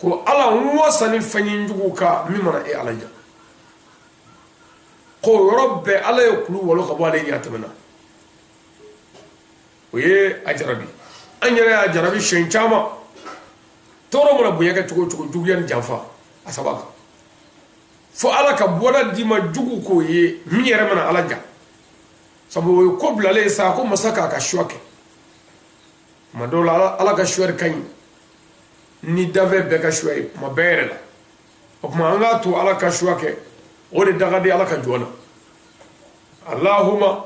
Ko Ala n wasa ni fɛn ye jugu kan min mana e Ala ja. Ko yɔrɔ bɛɛ Ala ye kulu wɔlɔ ka bɔ ale ɲɛ, a tɛmɛna. O ye a jarabi. An yɛrɛ y'a jarabi siɲɛ caman. Tɔɔrɔ mana bonya kɛ cogo o cogo, juguya ni janfa a saba kan, fo Ala ka bɔda d'i ma jugu k'o ye min yɛrɛ mana Ala ja. Sabu o ye ko bilalen ye sa, ko masa k'a ka suwa kɛ. Tuma dɔw la Ala ka suwa de ka ɲi ni danfɛn bɛɛ ka suwa ye tuma bɛɛ yɛrɛ la. O tuma an k'a to Ala ka suwa kɛ, o de daga di Ala ka jɔn na. Allahumma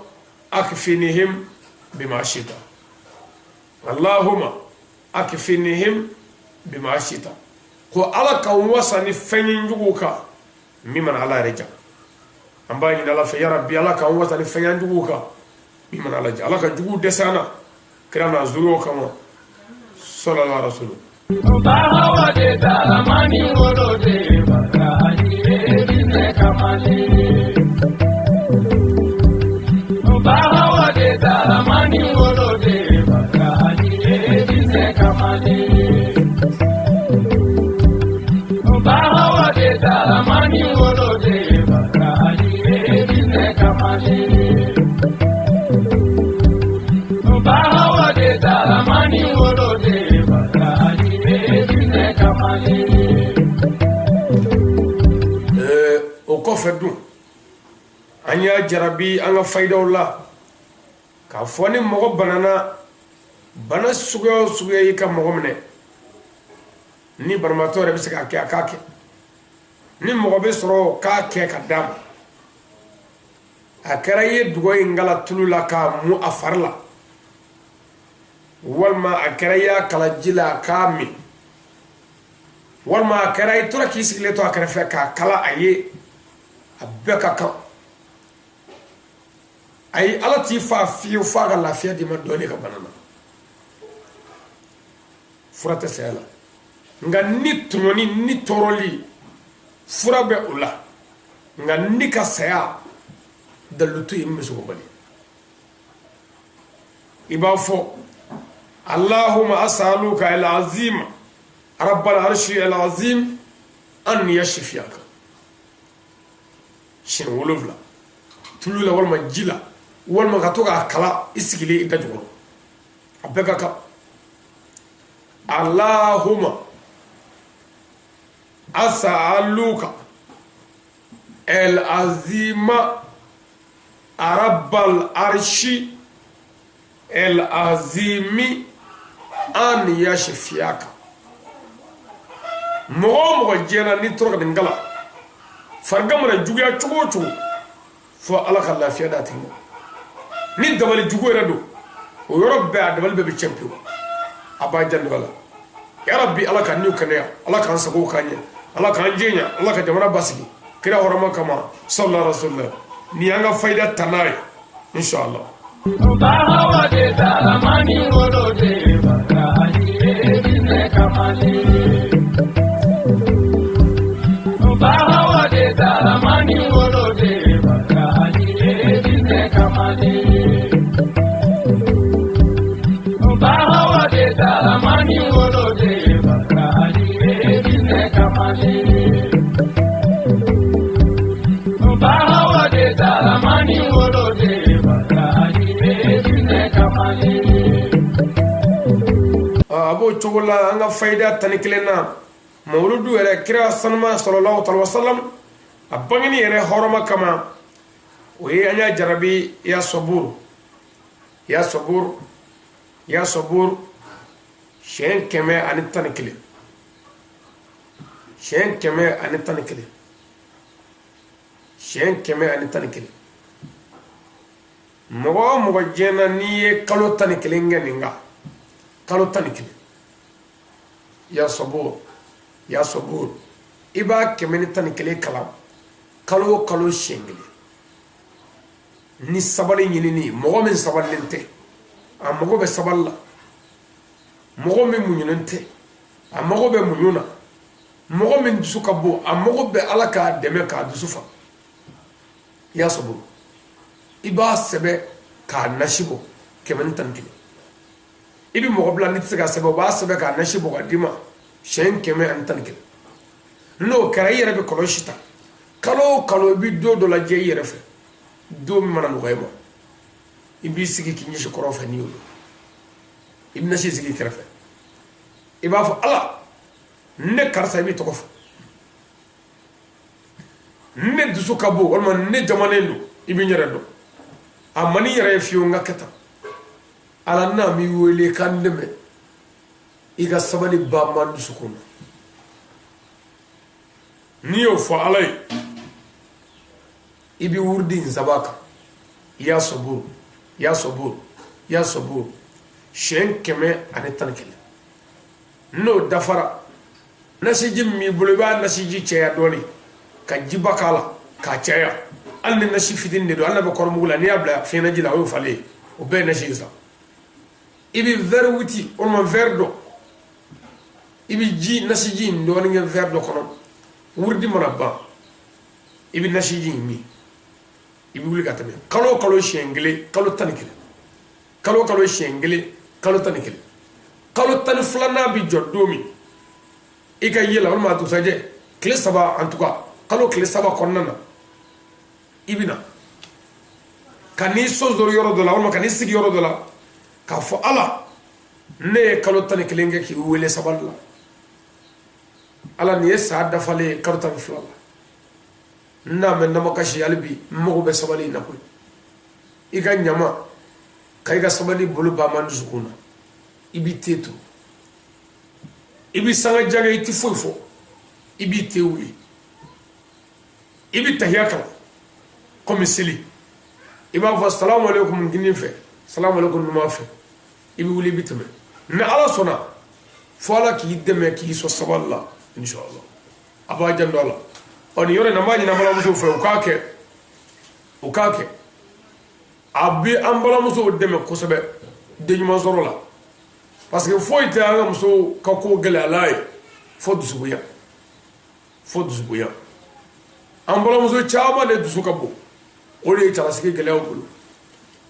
akfinihim bima shita. Allahumma akfinihim bima shita. Ko Ala ka wasa ni fɛn ye jugu kan min mana Ala yɛrɛ ja. An b'a ɲini Ala fɛ, ya Rabbi, Ala ka wasa ni fɛn ye jugu kan min mana Ala ja. Ala ka jugu dɛsɛ an na kira n'a zuriyaw kama, sallallahu alaihi wasallam. Bahawa de daramani wolo de baraji jinɛ kamalen. Bahawa de daramani wolo de baraji jinɛ kamalen. Bahawa de daramani wolo de baraji jinɛ kamalen. Bahawa de daramani wolo de baraji jinɛ kamalen. O kɔfɛ dun, an y'a jarabi an ka fayidaw la k'a fɔ ni mɔgɔ banana, bana suguya o suguya y'i ka mɔgɔ minɛ, ni banabaatɔ yɛrɛ bɛ se k'a kɛ, a k'a kɛ. Ni mɔgɔ bɛ sɔrɔ k'a kɛ ka d'a ma, a kɛra i ye dugawu in kala tulu la k'a mu a fari la, walima a kɛra i y'a kala ji la k'a min, walima a kɛra i tora k'i sigilen to a kɛrɛfɛ k'a kala a ye, a bɛɛ ka kan. Ayi, Ala t'i fa fiyewu f'a ka lafiya d'i ma dɔɔnin ka bana na. Fura tɛ saya la, nka ni tɔɲɔni ni tɔɔrɔli fura bɛ o la, nka ni ka saya dalilu tɛ yen min bɛ se k'o bali. I b'a fɔ Allahumma as'aluka al-azim rabbal arshi al-azim an yashfiyaka, siɲɛ 7 tulu la walima ji la, walima ka to k'a kala i sigilen i da jukɔrɔ, a bɛɛ ka kan. Allahumma as'aluka al-azima rabbal arshi al-azimi an yashfiyaka. Mɔgɔ o mɔgɔ diɲɛ na n'i tora ka nin kalan, farigan mana juguya cogo o cogo, fo Ala ka lafiya d'a tigi ma. Ni dabali jugu yɛrɛ don, o yɔrɔ bɛɛ a dabali bɛɛ bɛ tiɲɛ pewu, a b'a janto a la. Ya Rabbi, Ala ka niw kɛnɛya, Ala k'an sago k'an ɲɛ, Ala k'an jɛɲa, Ala ka jamana basigi kira hɔrɔma kama, sallallahu alaihi wasallam. Nin y'an ka fayida ta n'a ye, inshallah. Bahawa de Daramani wolo de Baraji Ebine Kamale. Bahawa de Daramani wolo de Baraji Ebine Kamale. Bahawa de Daramani wolo de Baraji Ebine Kamale. Bahawa de Daramani wolo de Baraji Ebine Kamale. A b'o cogo la an ka fayida 11 na, mawuludu yɛrɛ kira sanuma sallallahu alaihi wasallam a bangeni yɛrɛ hɔrɔma kama, o ye an y'a jarabi ya sabur, ya sabur, ya sabur siɲɛ 111, siɲɛ 111, siɲɛ 111. Mɔgɔ o mɔgɔ diɲɛ na n'i ye kalo 11 kɛ nin kan, kalo 11, ya sabur, ya sabur, i b'a 111 kalan kalo o kalo siɲɛ kelen. Ni sabali ɲinini, mɔgɔ min sabalilen tɛ, a mago bɛ sabali la, mɔgɔ min muɲunen tɛ, a mago bɛ muɲu na, mɔgɔ min dusu ka bon, a mago bɛ Ala k'a dɛmɛ k'a dusu fa. Ya sabur, i b'a sɛbɛ k'a nasi bɔ 111. I bɛ mɔgɔ bila n'i tɛ se k'a sɛbɛn, o b'a sɛbɛn k'a nasi bɔ k'a d'i ma siɲɛ 111. N'o kɛra, i yɛrɛ bɛ kɔlɔsi ta. Kalo o kalo i bɛ don dɔ lajɛ i yɛrɛ fɛ, don min mana nɔgɔya i ma, i b'i sigi k'i ɲɛsin kɔrɔn fɛ n'i y'o dɔn, i bɛ nasi sigi i kɛrɛfɛ, i b'a fɔ Ala, ne karisa, i b'i tɔgɔ fɔ, ne dusu ka bon walima ne jamanen don, i bɛ n yɛrɛ dɔn, a man n'i yɛrɛ ye fiyewu, n ka kɛ tan. Ala n'a m'i wele k'an dɛmɛ, i ka sabali ba ma dusukun na. N'i y'o fɔ Ala ye, i bɛ wurudi in saba kan, ya sabur, ya sabur, ya sabur, siɲɛ 111. N'o dafara, nasiji min b'i bolo, i b'a nasiji caya dɔɔnin, ka jiba k'a la k'a caya. Hali ni nasi fitinin de don, hali n'a bɛ kɔrɔmugu la, n'i y'a bila fiɲɛnaji la, o y'o falen ye, o bɛɛ ye nasi ye sa. I bɛ verre 8 walima verre dɔ, i bɛ ji nasiji in dɔɔnin kɛ verre dɔ kɔnɔ. Wurudi mana ban, i bɛ nasiji in min, i bɛ wuli ka tɛmɛ. Kalo o kalo siɲɛ kelen, kalo 11, kalo o kalo siɲɛ kelen, kalo 11, kalo 12nan bɛ jɔ don min i ka ye la, walima a dugusajɛ tile 3, en tout cas kalo tile 3 kɔnɔna na, i bɛ na ka n'i sonsoro yɔrɔ dɔ la, walima ka n'i sigi yɔrɔ dɔ la, k'a fɔ Ala, ne ye kalo 11 kɛ k'i wele sabali la. Ala, nin ye san dafalen ye kalo 12 la, n'a mɛn namakasi, hali bi n mago bɛ sabali in na koyi. I ka ɲama ka i ka sabali bolo ba man dusukun na, i b'i te to, i b'i sanga jaga, i ti foyi fɔ, i b'i te wuli. I bɛ tahiya kalan komi seli, i b'a fɔ salamu aleykum kinin fɛ, salamu aleykum numan fɛ, i bɛ wuli i bɛ tɛmɛ. Ni Ala sɔnna, fo Ala k'i dɛmɛ k'i sɔn sabali la, inshallah. A b'a janto a la. Ɔ nin yɔrɔ in na, n b'a ɲini an balimamusow fɛ, u k'a kɛ, u k'a kɛ. A bɛ an balimamusow dɛmɛ kosɛbɛ den ɲuman sɔrɔ la, parce que foyi tɛ an ka musow ka ko gɛlɛya la ye fo dusugoya, fo dusugoya. An balimamuso caman de dusu ka bon, o de ye cɛlasigi gɛlɛya u bolo,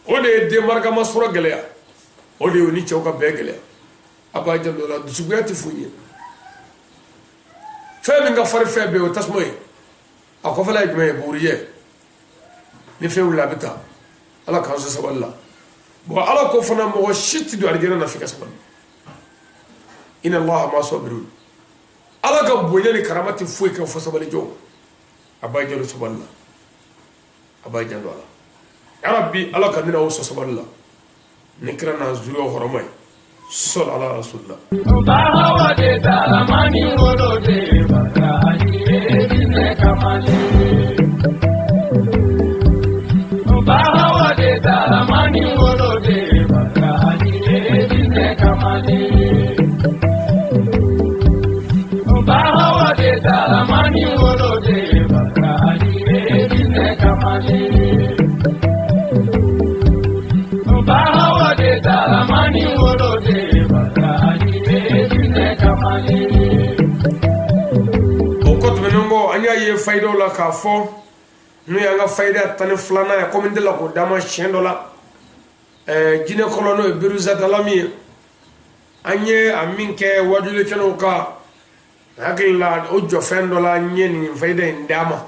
o de ye den barikama sɔrɔ gɛlɛya, o de ye u ni cɛw ka bɛn gɛlɛya. A b'a janto la, dusugoya tɛ foyi ye. Fɛn min ka farin fɛn bɛɛ ye, o tasuma ye. A kɔfɛla ye jumɛn ye? Bugurijɛ. Ni fɛn wulila a bɛ taa. Ala k'an sɔn sabali la. Bon, Ala ko fana mɔgɔ si tɛ don alijana na f'i ka sabali. Inna Allaha ma'a sabirun. Ala ka bonya ni karama tɛ foyi kɛ fo sabali jɔ. A b'a janto sabali la, a b'a janto a la. Yarabi, Ala ka ne n'aw sɔn sabali la ni kira n'a zuriya hɔrɔma ye. Sɔli ala rasulila. Bahawa de dalamani wolo de baraji jinɛ kamalen. Bahawa de dalamani wolo de baraji jinɛ kamalen. Bahawa de dalamani wolo de baraji jinɛ kamalen. Bahawa de dalamani wolo de baraji jinɛ kamalen. O kɔ tɛmɛnen kɔ, an y'a ye fayidaw la k'a fɔ n'o y'an ka fayida 12nan ye, komi n delila k'o d'a ma siɲɛ dɔ la, jinɛ kɔlɔ n'o ye biruzadalami ye, an ye a min kɛ wajulikɛlaw kan, hakili la o jɔfɛn dɔ la, n ye nin fayida in d'a ma.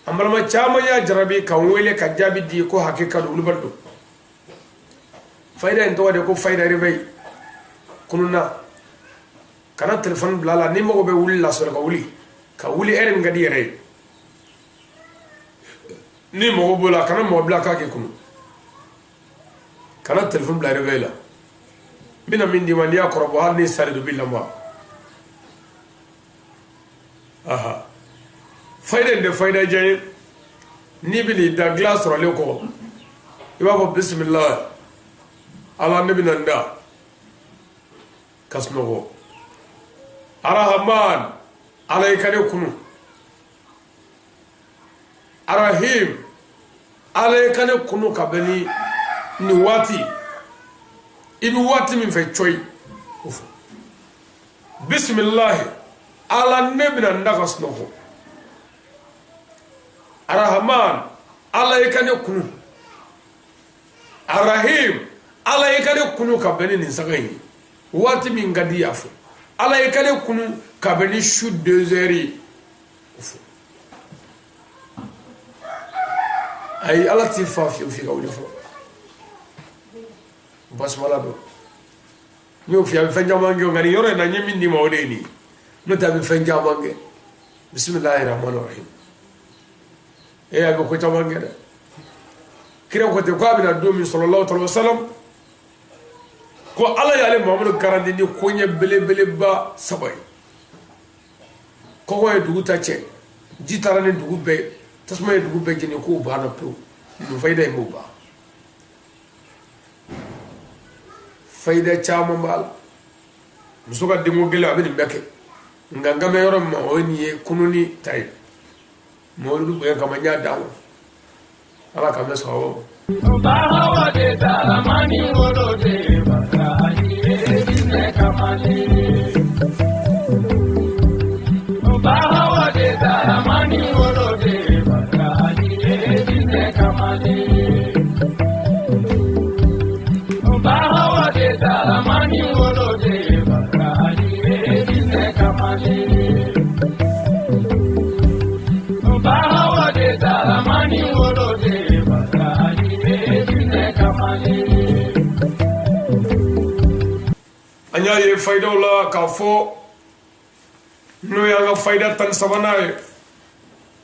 An balima caman y'a jarabi ka n wele ka jaabi di ko hakika don, wulibali don. Fayida in tɔgɔ de ko fayida réveil kununa. Kana téléphone bila a la. Ni mago bɛ wuli la sɔrɔ ka wuli, ka wuli heure min ka di yɛrɛ ye, ni mago b'o la, kana mɔgɔ bila k'a k'i kunu. Kana téléphone bila réveil la. N bɛna min d'i ma, n'i y'a kɔrɔbɔ, hali ni sari don, i b'i lamɔ. Aha, fayida in tɛ fayida diya ye. N'i bɛ n'i da dilan sɔrɔlen kɔ, i b'a fɔ bisimila, Ala, ne bɛna n da ka sunɔgɔ. Arahaman, Ala i ka ne kunu. Arahim, Ala i ka ne kunu ka bɛn ni nin waati, i bɛ waati min fɛ cɔyi, o fɔ bisimilahi, Ala ne bɛna n da ka sunɔgɔ. Arahaman, Ala i ka ne kunu. Arahim, Ala i ka ne kunu ka bɛn ni nin saga in ye, waati min ka di y'a fɔ. Ala i ka ne kunu ka bɛn ni su 2 heures ye, o fɔ. Ayi, Ala t'i fa fiyewu f'i ka wuli fɔlɔ. Basumala don, n y'o f'i ye, a bɛ fɛn caman kɛ, nka nin yɔrɔ in na, n ye min d'i ma, o de ye nin ye. N'o tɛ, a bɛ fɛn caman kɛ. Bisimilahi rahmani rahim. E, a bɛ ko caman kɛ dɛ. Kira ko ten ko a bɛna don min, sallallahu alaihi wa sallam, ko Ala y'ale Muhamadu garanti ni koɲɛ belebeleba 3 ye. Kɔngɔ ye dugu ta cɛ, ji taara ni dugu bɛɛ ye, tasuma ye dugu bɛɛ jeni, k'o banna pewu. Nin fayida in b'o ban. Fayida caman b'a la. Muso ka denko gɛlɛn, a bɛ nin bɛɛ kɛ. Nka n kan bɛ yɔrɔ min ma, o ye nin ye, kununi ta ye. Mawuludu bonya kama, n y'a d'a ma. Ala k'an bɛ sɔn o ma. Bahawa de dalamani wolo de baraji jinɛ kamalen. Bahawa de dalamani wolo de baraji jinɛ kamalen. Bahawa de dalamani wolo de baraji jinɛ kamalen. Bahawa de dalamani wolo de baraji jinɛ kamalen. An y'a ye fayidaw la k'a fɔ n'o y'an ka fayida 13nan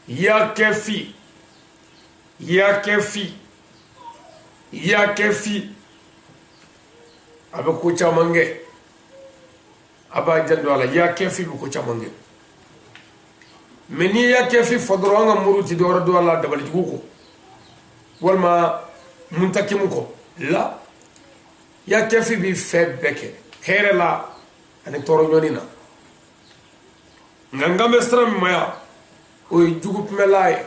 ye, ya kɛ fi, ya kɛ fi, ya kɛ fi, a bɛ ko caman kɛ. A b'a janto a la, ya kɛ fi bɛ ko caman kɛ. Mais n'i y'a kɛ fi fɔ dɔrɔn, an ka muru ti dɔwɛrɛ dɔn a la dabalijugu kɔ walima muntakimu kɔ la. Ya kɛfi bi fɛn bɛɛ kɛ hɛrɛ la ani tɔɔrɔ ɲɔni na. Nka n kan bɛ sira min ma yan, o ye jugu kunbɛla ye.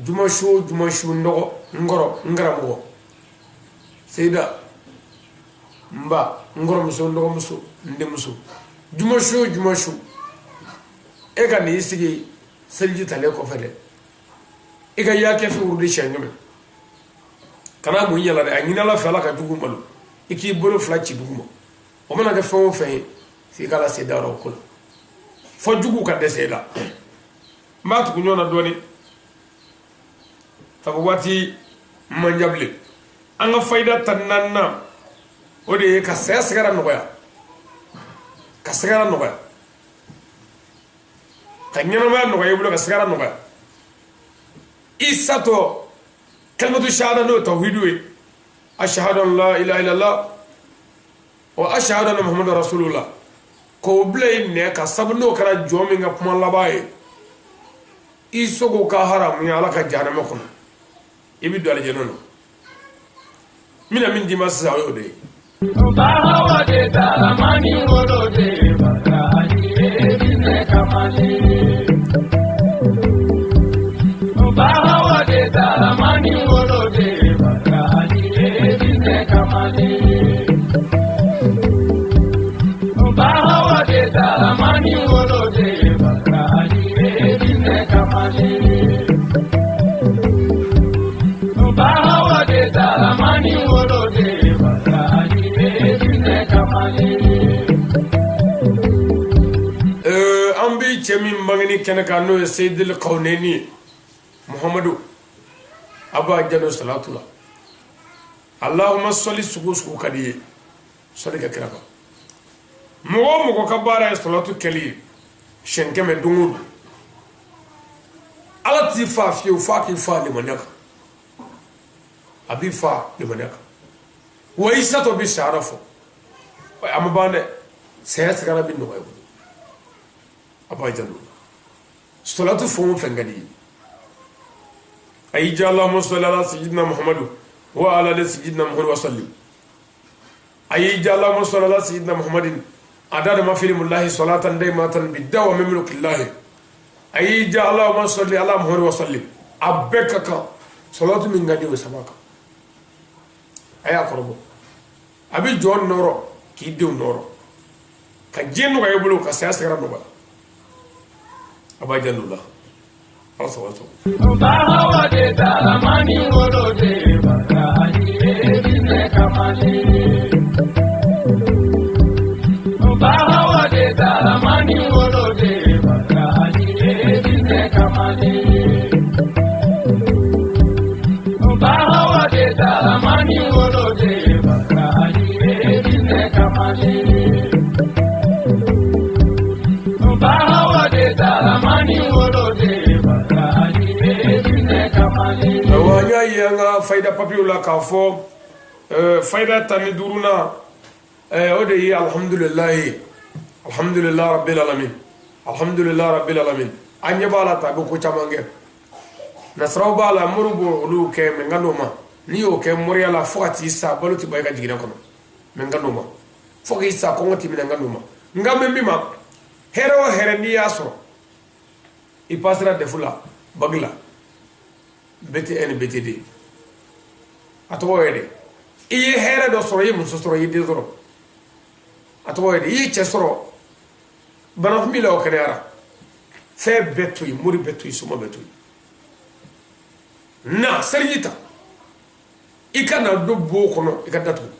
Juma su o juma su, n dɔgɔ, n kɔrɔ, n karamɔgɔ seyida, n ba, n kɔrɔmuso, n dɔgɔmuso, n denmuso, juma su o juma su, e ka n'i sigi seliji talen kɔfɛ dɛ, i ka yaa kɛ fi wurudi siɲɛ 100. Kana mun yɛlɛ dɛ, a ɲini Ala fɛ, Ala ka jugu malo. I k'i bolo fila ci dugu ma, o mana kɛ fɛn o fɛn ye, f'i ka lase dayɔrɔ o ko la, fo jugu ka dɛsɛ i la. N b'a tugu ɲɔgɔn na dɔɔni, sabu waati man jan bilen. An ka fayida 14nan, o de ye ka saya sigara nɔgɔya, ka sigara nɔgɔya, ka ɲɛnamaya nɔgɔya i bolo, ka sigara nɔgɔya. I satɔ kalimatu shahada, n'o ye tawhidu ye, ashhadu an la ilaha illallah wa ashhadu anna muhammadu rasulullah, k'o bila i nɛ kan. Sabu n'o kɛra jɔn min ka kuma laban ye, i sogo ka haramuya Ala ka jahanama kɔnɔ, i bɛ don alijana na. N bɛna min d'i ma sisan, o y'o de ye. Bahawa de dalamani wolo de baraji ye kamalen. Bahawa de dalamani wolo de baraji ye kamalen. Bahawa de dalamani wolo de baraji ye kamalen. Bahawa de dalamani wolo de baraji ye kamalen. An bi cɛ min bangeni kɛnɛ kan, n'o ye Seyidil Kawuneni ye, Muhamadu Aba Jalo salatu la. Allahumma sɔli sugu o sugu ka di ye, sɔli ka kira kan. Mɔgɔ o mɔgɔ ka baara ye salatu kɛli ye siɲɛ 100 don o don, Ala t'i fa fiyewu f'a k'i fa limaniya kan. A b'i fa limaniya kan. Wa i satɔ bi sahara fɔ, a ma ban dɛ, saya sigara bi nɔgɔya i bolo. A b'a jalo salatu fɛn o fɛn ka di ye, a y'i ja Allahumma salli ala sayyidina Muhammadu wa ala ali sayyidina Muhammadu wa sallim. A y'i ja Allahumma salli ala sayyidina Muhammadin adada ma fi ilmillahi salatan daimatan bidawa min mulkillahi. A y'i ja Allahumma salli ala Muhammadu wa sallim. A bɛɛ ka kan salatu min ka di o saba kan. A y'a kɔrɔbɔ, a bɛ jɔn nɔrɔ k'i denw nɔrɔ, ka diɲɛ nɔgɔya i bolo, ka saya sigara nɔgɔya. A b'a janto la. Ala sago sago. Bahawa de dalamani wolo de baraji ye kamalen. Bahawa de dalamani wolo de baraji ye kamalen. Bahawa de dalamani wolo de baraji ye kamalen. Bahawa de dalamani wolo de baraji ye kamalen. Ayiwa, an y'a ye an ka fayida papiyew la k'a fɔ fayida 15nan, o de ye alhamdulilayi, alhamdulilayi rabbil alamin, alhamdulilayi rabbil alamin. An ɲɛ b'a la ta, a bɛ ko caman kɛ. Nasaraw b'a la, moriw b'o olu kɛ, mɛ n ka n'o ma. N'i y'o kɛ moriya la fo ka t'i sa, balo tɛ bɔ i ka jiginɛ kɔnɔ. Mɛ n ka n'o ma fo k'i sa, kɔngɔ t'i minɛ. N ka n'o ma. N ka mɛn min ma, hɛrɛ o hɛrɛ n'i y'a sɔrɔ, i pasera DEF la, bac la, BTN ni BTD, a tɔgɔ ye de, i ye hɛrɛ dɔ sɔrɔ, i ye muso sɔrɔ, i ye den sɔrɔ, a tɔgɔ ye de, i ye cɛ sɔrɔ, bana kun b'i la, o kɛnɛyara, fɛn bɛɛ to yen, mori bɛɛ to yen, soma bɛɛ to yen. Na seliji ta, i ka na don bon kɔnɔ, i ka datugu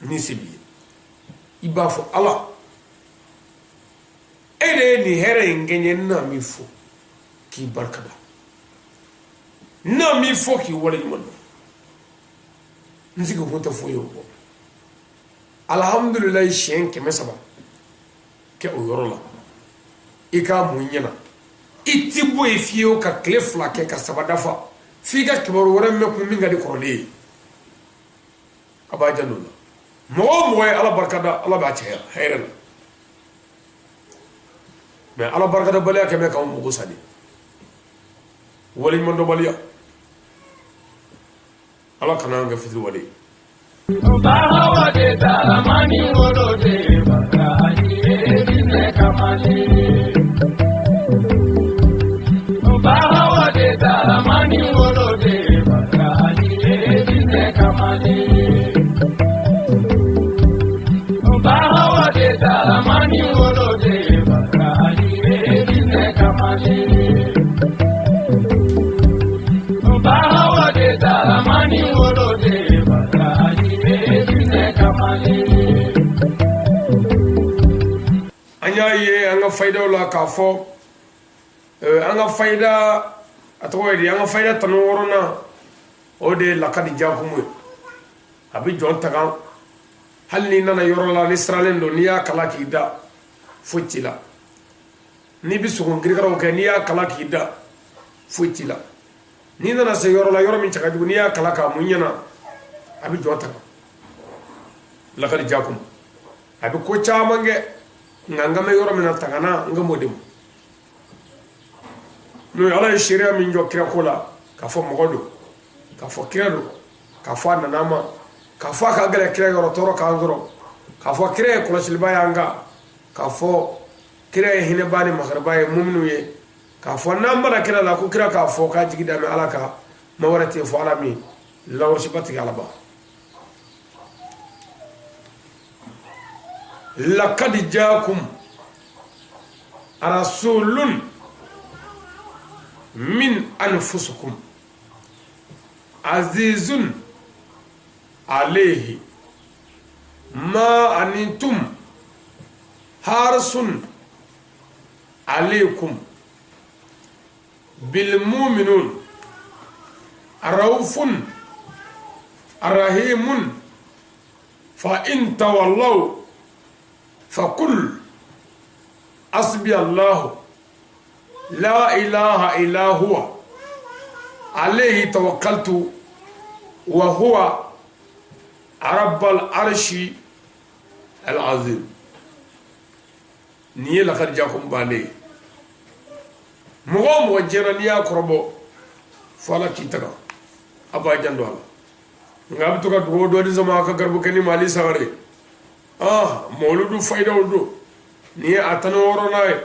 ni se b'i ye, i b'a fɔ Ala, e de ye nin hɛrɛ in kɛ n ye, n na min fɔ k'i barika da, n na min fɔ k'i waleɲuman dɔn, n sigi kun tɛ foyi ye o kɔ. Alhamdulilayi siɲɛ 300 kɛ o yɔrɔ la, i k'a mun ɲɛna. I ti bɔ yen fiyewu ka tile 2 kɛ ka 3 dafa f'i ka kibaru wɛrɛ mɛn kun min ka di kɔrɔlen ye. A b'a janto la. Mɔgɔ o mɔgɔ ye Ala barika da, Ala b'a caya hɛrɛ la. Mais ala barikadabaliya kɛ bɛ k'anw mago sa de, waleɲumandɔnbaliya. Ala kana an kɛ fitiriwale ye. Bahawa de daramani wolo de baraji ye diinɛ kamalen. Bahawa de daramani wolo de baraji ye diinɛ kamalen. Bahawa de daramani wolo de baraji ye diinɛ kamalen. Bahawa de daramani wolo de baraji ye diinɛ kamalen. An y'a ye an ka fayidaw la k'a fɔ an ka fayida a tɔgɔ ye di, an ka fayida 16nan o de ye lakadi jakumu ye. A bɛ jɔn tagan, hali n'i nana yɔrɔ la ni siralen don, n'i y'a kala k'i da foyi t'i la. N'i bɛ sogo kirikaraw kɛ, n'i y'a kala k'i da foyi t'i la. N'i nana se yɔrɔ la yɔrɔ min cɛ ka jugu, n'i y'a kala k'a mun ɲɛna, a bɛ jɔn tagan. Lakadi jakumu a bɛ ko caman kɛ, nka n ka mɛn yɔrɔ min na tagana n ka m'o de ma. N'o ye ala ye seereya min jɔ kira ko la, k'a fɔ mɔgɔ don, k'a fɔ kira don, k'a fɔ a nana a ma, k'a fɔ a ka gɛlɛn kira yɔrɔ tɔɔrɔ k'an sɔrɔ, k'a fɔ kira ye kɔlɔsiliba y'an kan, k'a fɔ kira ye hinɛba ni makariba ye muminu ye, k'a fɔ n'an bana kira la ko kira k'a fɔ k'a jigi dalen ala kan, ma wɛrɛ tɛ fɔ ala min lawurusiba tigi ala ba. Lakadi jaakum rasulun min anfusikum azizun alayhi ma anittum harisun alaykum bil mu'minun raufun rahimun fa in tawallaw fakul asbi Allahu la ilaha illa huwa alayhi tawakkaltu wa huwa rabbal arshi al-azim. Nin ye lakadi jakum bannen ye. Mɔgɔ o mɔgɔ jɛra n'i y'a kɔrɔbɔ fo ala k'i taga, a b'a janto a la. Nka a bɛ to ka dugawu dɔ di sama a ka garibukɛ ni Mali Sangare. Mawuludu fayidaw don. Nin ye a 16nan ye.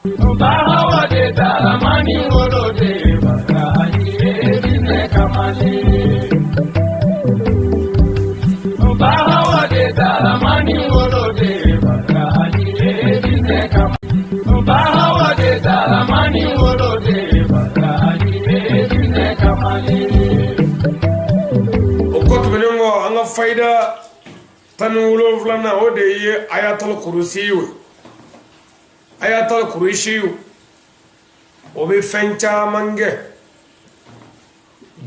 Bahawa de daramani wolo de baraji ye diinɛ kamalen. Bahawa de daramani wolo de baraji ye diinɛ kamalen. Bahawa de daramani wolo de baraji ye diinɛ kamalen. O kɔ tɛmɛnen kɔ, an ka fayida 17nan o de ye ayatul kurusi ye. Ayatul kurusi o bɛ fɛn caman kɛ.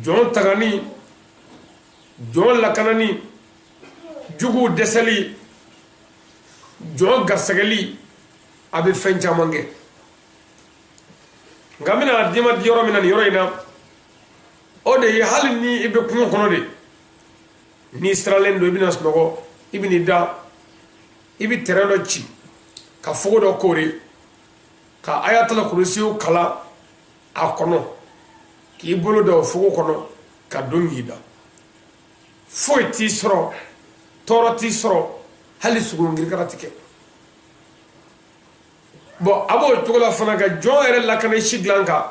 Jɔn tagani, jɔn lakanani, juguw dɛsɛli, jɔn garisɛgɛli, a bɛ fɛn caman kɛ. Nka n bɛna d'i ma di yɔrɔ min na nin yɔrɔ in na, o de ye hali ni i bɛ kungo kɔnɔ de, n'i siralen don, i bɛna sunɔgɔ, i bɛn'i da, i bɛ tɛrɛn dɔ ci ka fogo dɔ koori ka ayatul kurusiw kalan a kɔnɔ, k'i bolo da o fogo kɔnɔ ka don k'i da. Foyi t'i sɔrɔ, tɔɔrɔ t'i sɔrɔ, hali sogo kirikara tɛ kɛ. Bon, a b'o cogo la fana ka jɔn yɛrɛ lakana si dilan kan,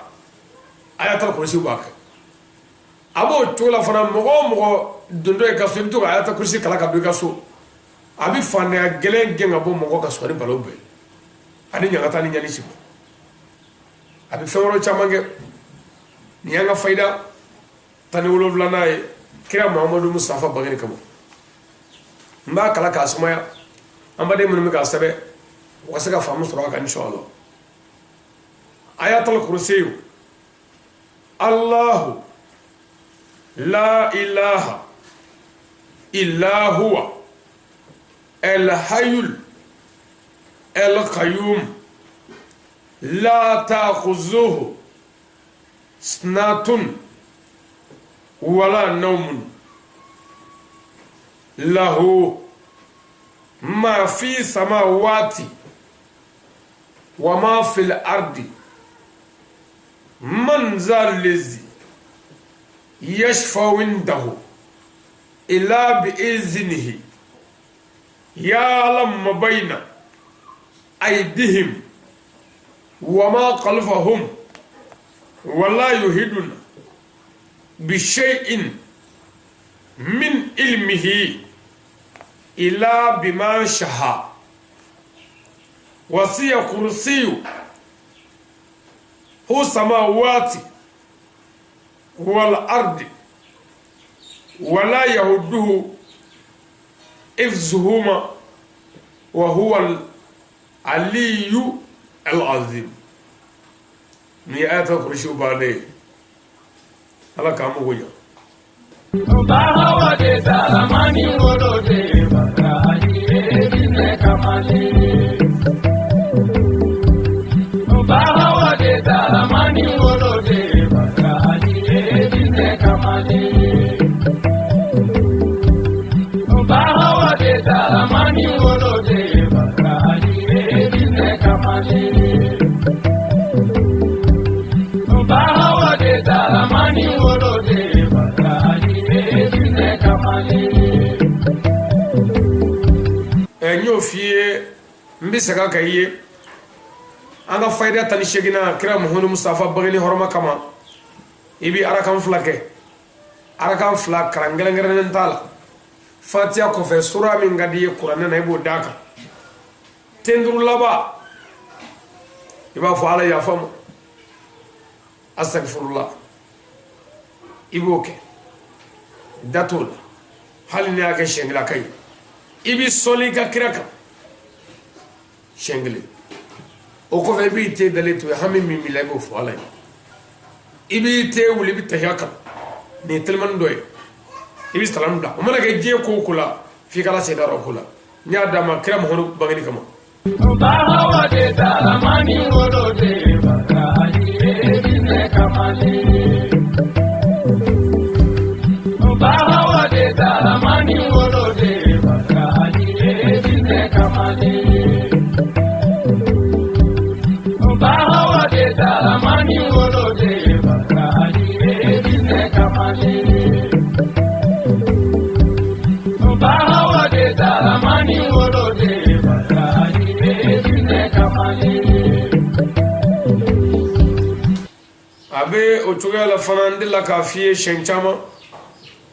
ayatul kurusiw b'a kɛ. A b'o cogo la fana mɔgɔ o mɔgɔ dontɔ i ka so, i bɛ to ka ayatul kurusi kalan ka don i ka so, a bɛ fantanya gɛlɛn gɛn ka bɔ mɔgɔ ka so ani balawu bɛɛ, ani ɲagata ni ɲani si bɛɛ. A bɛ fɛn wɛrɛw caman kɛ. Nin y'an ka fayida 17nan ye kira Muhamadu Mustafa bangeni kama. N b'a kala k'a sumaya, an baden minnu bɛ k'a sɛbɛn u ka se ka faamu sɔrɔ a kan inshallah. Ayatul kursi. Allahu la ilaha illa huwa el hayyul el qayyum la ta'khuzuhu sinatun wala nawmun lahu ma fi samawati Wa ma fil ardi man za lezi yashfa'u indahu illa bi iznihi ya'lamu ma bayna aydihim wa ma khalfahum wa la yuhiduna bi shay'in min ilmihi illa bima sha'a wasi'a kursiyu hu samawati wal ardi wala yahuduhu ifzuhuma wa huwa al aliyu al azim. Ni ayatul kursi bannen Ala k'an mago ɲa. Bahawa de Daramani wolo de Bakari jinɛ kamalen. Bahawa de Daramani wolo de Bakari jinɛ kamalen. Bahawa de Daramani wolo de Bakari jinɛ kamalen. Bahawa de Daramani wolo de Bakari jinɛ kamalen. N y'o f'i ye, n bɛ segin a kan i ye. An ka fayida 18nan kira Muhamadu Mustafa bangeni hɔrɔma kama, i bɛ arakan 2 kɛ. Arakan 2 kalan kɛrɛnkɛrɛnnen t'a la. Fatiya kɔfɛ sura min ka di i ye kuranɛ na, i b'o d'a kan. Tenduru laban i b'a fɔ Ala yafa ma, astagfirullah, i b'o kɛ, da t'o la. Hali n'i y'a kɛ siɲɛ kelen a ka ɲi. I bɛ sɔli i ka kira kan siɲɛ kelen. O kɔfɛ i b'i te dalen to yen, hami min b'i la i b'o fɔ Ala ye. I b'i te wuli, i bɛ tahiya kalan. Nin ye telimani dɔ ye. I bɛ salamu bila. O mana kɛ diɲɛ ko o ko la, f'i ka Ala seda o ko la. N y'a d'a ma kira Muhamadu bangeni kama. Bahawa de Daramani wolo de Bakari jinɛ kamalen. Bahawa de Daramani wolo de Bakari jinɛ kamalen. Bahawa de Daramani wolo de Bakari jinɛ kamalen. Bahawa de Daramani wolo de Bakari jinɛ kamalen. A bɛ o cogoya la fana, n delila k'a f'i ye siɲɛ caman.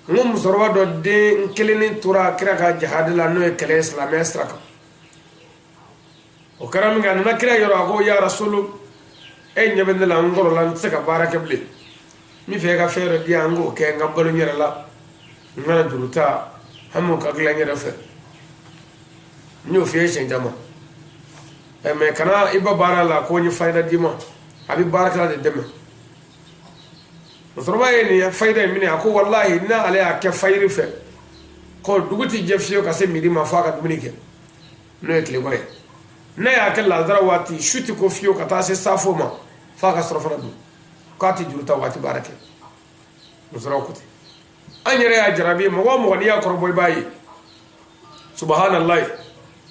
N ko musokɔrɔba dɔ den kelen tora kira ka jahadi la, n'o ye kɛlɛ ye silamɛya sira kan. O kɛra min kɛ, a nana kira yɔrɔ, a ko ya Rasulu, e ɲɛ bɛ ne la, n kɔrɔla, n tɛ se ka baara kɛ bilen. N bɛ fɛ e ka fɛn dɔ di yan, n k'o kɛ n ka balo n yɛrɛ la, n kana juru ta, hami ka dilan n yɛrɛ fɛ. N y'o f'i ye siɲɛ caman. Mɛ kana i ba baara la ko n ye fayida d'i ma, a bɛ baarakɛla de dɛmɛ. Musokɔrɔba ye nin fayida in minɛ, a ko walahi n'ale y'a kɛ fayiri fɛ, ko dugu tɛ jɛ fiyewu ka se midi ma f'a ka dumuni kɛ, n'o ye tilema ye. N'a y'a kɛ lazara waati, su tɛ ko fiyewu ka taa se safo ma f'a ka sɔrɔfana dun, k'a tɛ juru ta waati baara kɛ. Musokɔrɔba ko ten. An yɛrɛ y'a jarabi, mɔgɔ o mɔgɔ n'i y'a kɔrɔbɔ i b'a ye. Subahanallahi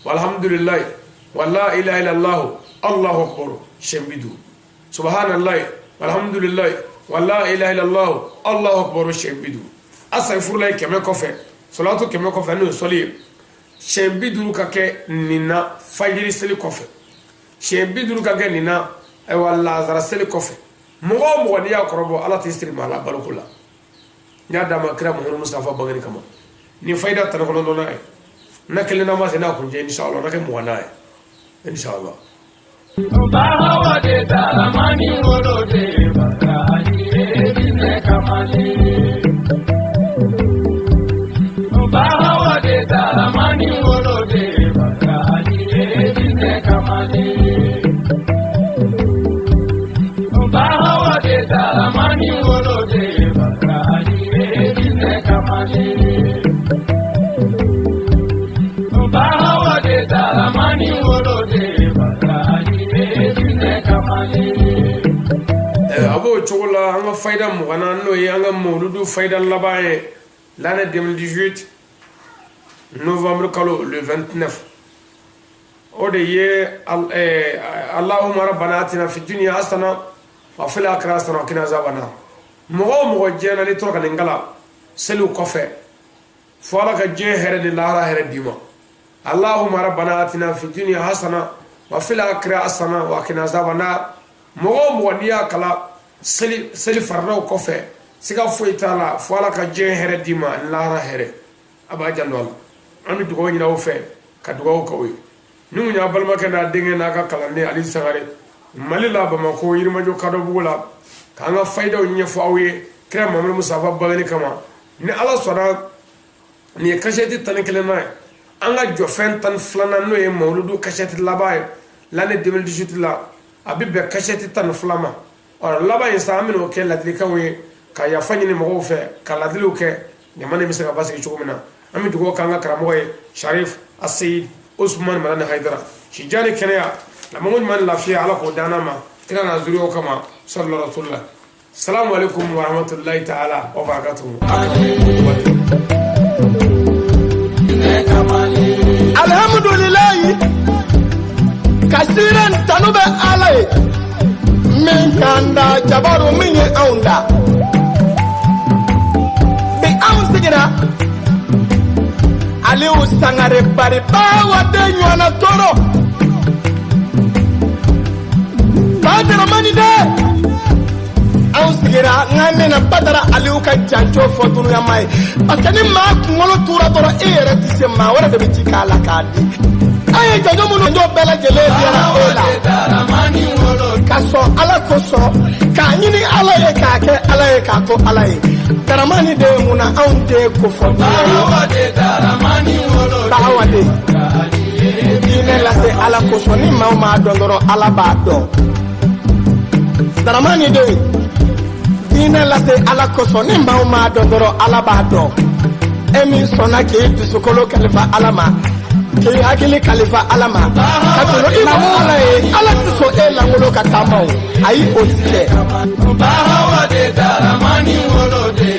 walhamdulillahi wala ilaha illallah allahu akbar siɲɛ 50. Subahanallahi walhamdulillahi wala ilaha illallah allahu akbar siɲɛ 50. Astaghfirullah 100 kɔfɛ, salatu 100 kɔfɛ, n'o ye sɔli ye. Siɲɛ 50 ka kɛ nin na fajiri seli kɔfɛ, siɲɛ 50 ka kɛ nin na ayiwa lazara seli kɔfɛ. Mɔgɔ o mɔgɔ n'i y'a kɔrɔbɔ, Ala t'i siri maa la baloko la. N y'a d'a ma kira Muhamadu Mustafa bangeni kama. Nin fayida 19nan ye. N'a kelen n'a ma se n'a kuncɛ inshallah, n'a kɛ 20nan ye inshallah. Bahawa de Daramani wolo de Bakari jinɛ kamalen. Bahawa de Daramani wolo de Bakari jinɛ kamalen. Bahawa de Daramani wolo de Bakari jinɛ kamalen. Bahawa de Daramani wolo de Bakari jinɛ kamalen. A b'o cogo la, an ka fayida 20nan, n'o ye an ka mawuludu fayida laban ye, l'année 2018 novembre kalo le 29. O de ye Allahumma rabbana atina fi dunya hasana wa fil akhirati hasana wa qina azaban nar. Mɔgɔ o mɔgɔ diɲɛ na n'i tora ka nin kalan seliw kɔfɛ, fo Ala ka diɲɛ hɛrɛ ni lahara hɛrɛ d'i ma. Allahumma rabbana atina fi dunya hasana wa fil akhirati hasana wa qina azaban nar. Mɔgɔ o mɔgɔ n'i y'a kalan seli faridaw kɔfɛ, siga foyi t'a la, fo Ala ka diɲɛ hɛrɛ d'i ma ni lahara hɛrɛ. A b'a janto a la. An bɛ dugawu ɲini aw fɛ ka dugawu k'aw ye. Ni kun y'a balimakɛ n'a denkɛ n'a ka kalanden Ali Sangare, Mali la, Bamakɔ, Yirimajɔ Kadɔbugu la, k'an ka fayidaw ɲɛfɔ aw ye kira Mamadu Musafa bangeni kama. Ni Ala sɔnna, nin ye kasɛti 11nan ye. An ka jɔfɛn 12nan, n'o ye mawuludu kasɛti laban ye l'année 2018 la, a bɛ bɛn kasɛti 12 ma. Ɔ laban in sa, an bɛna o kɛ ladilikanw ye, ka yafa ɲini mɔgɔw fɛ, ka ladiliw kɛ, jamana in bɛ se ka basigi cogo min na. An bɛ dugawu k'an ka karamɔgɔ ye, Sharif Aseyid Usman Madani Hayidara, sijani kɛnɛya lamɔgɔ ɲuman ni lafiya, Ala k'o d'an ma kira n'a zuriyaw kama, sallallahu rasulillah. Salamu alaikum wa rahmatullahi ta'ala wa barakatuhu. Alhamdulilayi, kasiran tanu bɛ Ala ye min k'an da, jabaru min ye anw da. Bi anw sigira Aliyu Sangare bari bawa den ɲɔgɔnna tɔɔrɔ Bajaramani dɛ. Anw sigira n bɛna Badara Aliyu ka janjo fɔ dunuyama ye, parce que ni maa kunkolo tura dɔrɔn, e yɛrɛ tɛ se, maa wɛrɛ de bɛ ci k'a la k'a di. An ye janjo minnu jɔ bɛɛ lajɛlen diyara e la ka sɔn Ala kosɔn, k'a ɲini Ala ye, k'a kɛ Ala ye, k'a to Ala ye. Daramani de ye mun na anw tɛ ko fɔ dunuya ye. Bawa de diinɛ lase Ala kosɔn, ni maaw m'a dɔn dɔrɔn, Ala b'a dɔn. Daramani de diinɛ lase Ala kosɔn, ni maaw m'a dɔn dɔrɔn, Ala b'a dɔn. E min sɔnna k'i dusukolo kalifa Ala ma, k'i hakili kalifa Ala ma, ka tolo i ma Ala ye, Ala tɛ sɔn e lankolon ka taama o, ayi, o ti kɛ. Bawa de daramani wolo de.